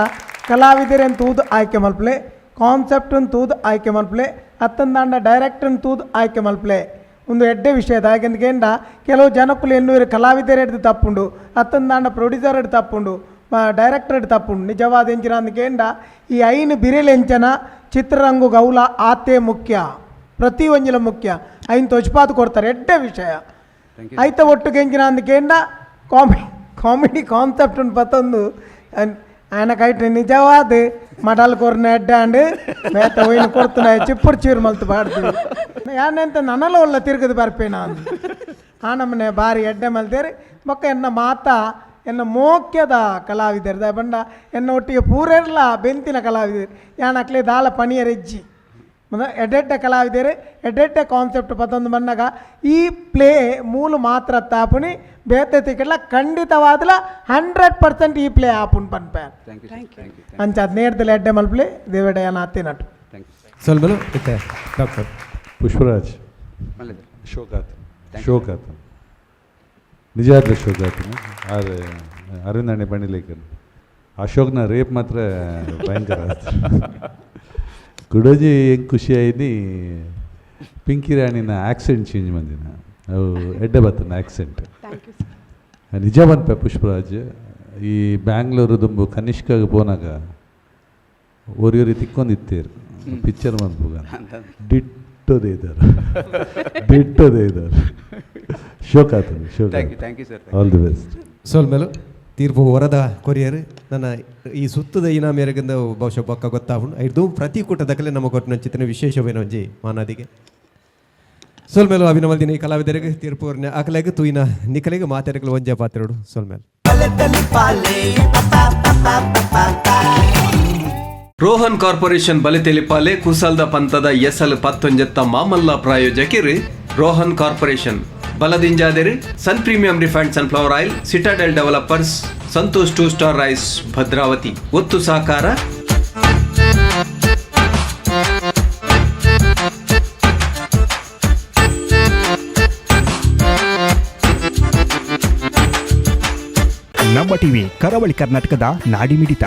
ಕಲಾವಿದರನ್ನು ತೂದು ಆಯ್ಕೆ ಮಲ್ಪಲೆ, ಕಾನ್ಸೆಪ್ಟನ್ನು ತೂದು ಆಯ್ಕೆ ಮಲ್ಪಲೆ, ಅತ್ತಂದಾಂಡ ಡೈರೆಕ್ಟರ್ನ ತೂದು ಆಯ್ಕೆ ಮಲ್ಪಲೆ. ಒಂದು ಎಡ್ಡೆ ವಿಷಯದ ಹಾಗೆಂದ ಕೆಲವು ಜನಕ್ಕುಲು ಎನ್ನುವರು ಕಲಾವಿದರ ಹಿಡ್ದು ತಪ್ಪುಂಡು, ಅತ್ತಂದಾಂಡ ಪ್ರೊಡ್ಯೂಸರ್ ಹಿಡ್ದು ತಪ್ಪುಂಡು, ಡೈರೆಕ್ಟರ್ ಹಿಡ್ದು ತಪ್ಪುಂಡು. ನಿಜವಾದ ಎಂಚಿನ ಅಂದ್ಕೇಂಡ ಈ ಐನು ಬಿರೆಲೆಂಚನ ಚಿತ್ರರಂಗು ಗೌಲ ಆತೆ ಮುಖ್ಯ. ಪ್ರತಿ ಒಂಜಿಲ ಮುಖ್ಯ ಐನ್ ತೊಜ್ಪಾತ್ ಕೊಡ್ತಾರೆ ಎಡ್ಡೆ ವಿಷಯ. ಐತ ಒಟ್ಟು ಕೆಂಚಿನ ಅಂದ್ ಕೇಂಡ ಕಾಮಿಡಿ ಕಾನ್ಸೆಪ್ಟ್ ಉಂಡು ಪತ್ತೊಂದು ಆಯನ ಕೈಟ್ ನಿಜವಾದ ಮಡಲ್ ಕೊರ್ನ ಎಡ್ಡಾಂಡ್ ಮೇತ ಒಯ್ನ ಕೊಡ್ತುನ ಚಿಪ್ಪುರ್ ಚೀರು ಮಲ್ತು ಬಾಡ್ದು ಯಾನೆಂತ ನನಲ ಒಲ್ಲ ತಿರುಗದು ಬರ್ಪೇನ ಅಂದ್. ಆ ನಮ್ಮನೆ ಬಾರಿ ಎಡ್ಡೆ ಮಲ್ತೇರಿ. ಬೊಕ್ಕ ಎನ್ನ ಮಾತಾ ಎನ್ನ ಮೋಕ್ಯದ ಕಲಾವಿದರ್ ಬಂಡ ಎನ್ನ ಒಟ್ಟಿಗೆ ಪೂರೆರ್ಲ ಬೆಂತಿನ ಕಲಾವಿದರು ಯಾನ್ ಅಕ್ಲೆ ದಾಲ ಪಣಿಯರೆಜ್ಜಿ ಎಡ್ಡೆಡ್ಡೆ ಕಲಾವಿದರು ಎಡ್ಡೆಡ್ಡೆ ಕಾನ್ಸೆಪ್ಟ್ ಪತ್ತೊಂದು ಬಣ್ಣಗ ಈ ಪ್ಲೇ ಮೂಲು ಮಾತ್ರ ತಾಪುನಿ ಬೇತೆ ತಿಕ್ಕಲ್ಲ ಖಂಡಿತವಾದಲ 100% ಈ ಪ್ಲೇ ಆಪುನ್ ಪನ್ಪೆ. Thank you, thank you. ಅಂಚ ಅದು ನೇರ್ದಲ ಎಡ್ಡೆ ಮಲ್ಪಲೆ ದೇವಡ ಅತ್ತಿನಟ್ಟು. Thank you. ಸೊಲ್ಮೆಲು ಇತ್ತೆ ಡಾಕ್ಟರ್ ಪುಷ್ಪರಾಜ್. ಮಲ್ಲೆದ. ಶೋಕಾತ್ ಶೋಕಾತ್ ನಿಜಾದ್ಲ ಶೋಕಾತನ ಆರೆ ಅರವಿಂದ ಅಣ್ಣೆ ಪಣಿಲೇಕನ್ ಅಶೋಕ್ನ ರೇಪ್ ಮಾತ್ರ ಭಯಂಕರ. ಕುಡೋಜಿ ಹೆಂಗೆ ಖುಷಿ ಆಯ್ನಿ ಪಿಂಕಿ ರಾಣಿನ ಆ್ಯಕ್ಸೆಂಟ್ ಚೇಂಜ್ ಬಂದಿನ ಅವು ಎಡ್ಡೆ ಬತ್ತನ ಆ್ಯಕ್ಸೆಂಟ್ ನಿಜ ಬಂತ. ಪುಷ್ಪರಾಜ್, ಈ ಬ್ಯಾಂಗ್ಳೂರು ದುಂಬು ಕನಿಷ್ಕಾಗ ಪೋನಾಗ ಒರಿಯೊರಿ ತಿಕ್ಕೊಂದಿತ್ತೇರು ಪಿಕ್ಚರ್ ಮನ್ಪುಗ ಡಿಟ್ಟೋದೇ ಇದ್ದಾರೆ, ಡಿಟ್ಟೋದೇ ಇದ್ದಾರೆ. ಶೋಕ್ ಆತದೆ, ಶೋಕ್. Thank you, thank you sir. All the best. ಸೊಲ್ಮೆಲು. ತೀರ್ಪು ವರದ ಕೊರಿಯರ್ ನನ್ನ ಈ ಸುತ್ತದ ಇನಾಮ ಎರಗಿಂದ ಬಹುಶಃ ಬೊಕ್ಕ ಗೊತ್ತಾಪುಂಡು. ಐದು ಪ್ರತಿ ಕೂಟದಕಲೆ ನಮ್ಮ ಕೊಟ್ಟಿನ ಚಿತ್ರನ ವಿಶೇಷವೇನ ಒಂಜಿ ಮಾನಾದಿಗೆ. ಸೊಲ್ಮೇಲು ಅಭಿನವಲ್ದಿನ ಈ ಕಲಾವಿದರಿಗೆ ತೀರ್ಪು ಅಕಲೆಗ್ ತೂಯಿನ ನಿಕಲೆಗ್ ಮಾತೆರೆಗ್ಲ ಒಂಜೆ ಪಾತ್ರೆಡು. ಸೊಲ್ಮೇಲು. ರೋಹನ್ ಕಾರ್ಪೊರೇಷನ್ ಬಲಿತೆಲಿಪಾಲೆ ಕುಸಲ್ದ ಪಂತದ ಎಸಲ್ ಪತ್ತೊಂಜೆತ್ತ ಮಾಮಲ್ಲ ಪ್ರಾಯೋಜಕಿರು ರೋಹನ್ ಕಾರ್ಪೊರೇಷನ್ ಬಲದಿಂಜಾದೆರು Sun Premium refined sunflower oil, Citadel Developers, Santosh two star rice, Bhadravati. ಒತ್ತು ಸಹಕಾರ ನಮ್ಮ ಟಿವಿ, ಕರಾವಳಿ ಕರ್ನಾಟಕದ ನಾಡಿಮಿಡಿತ.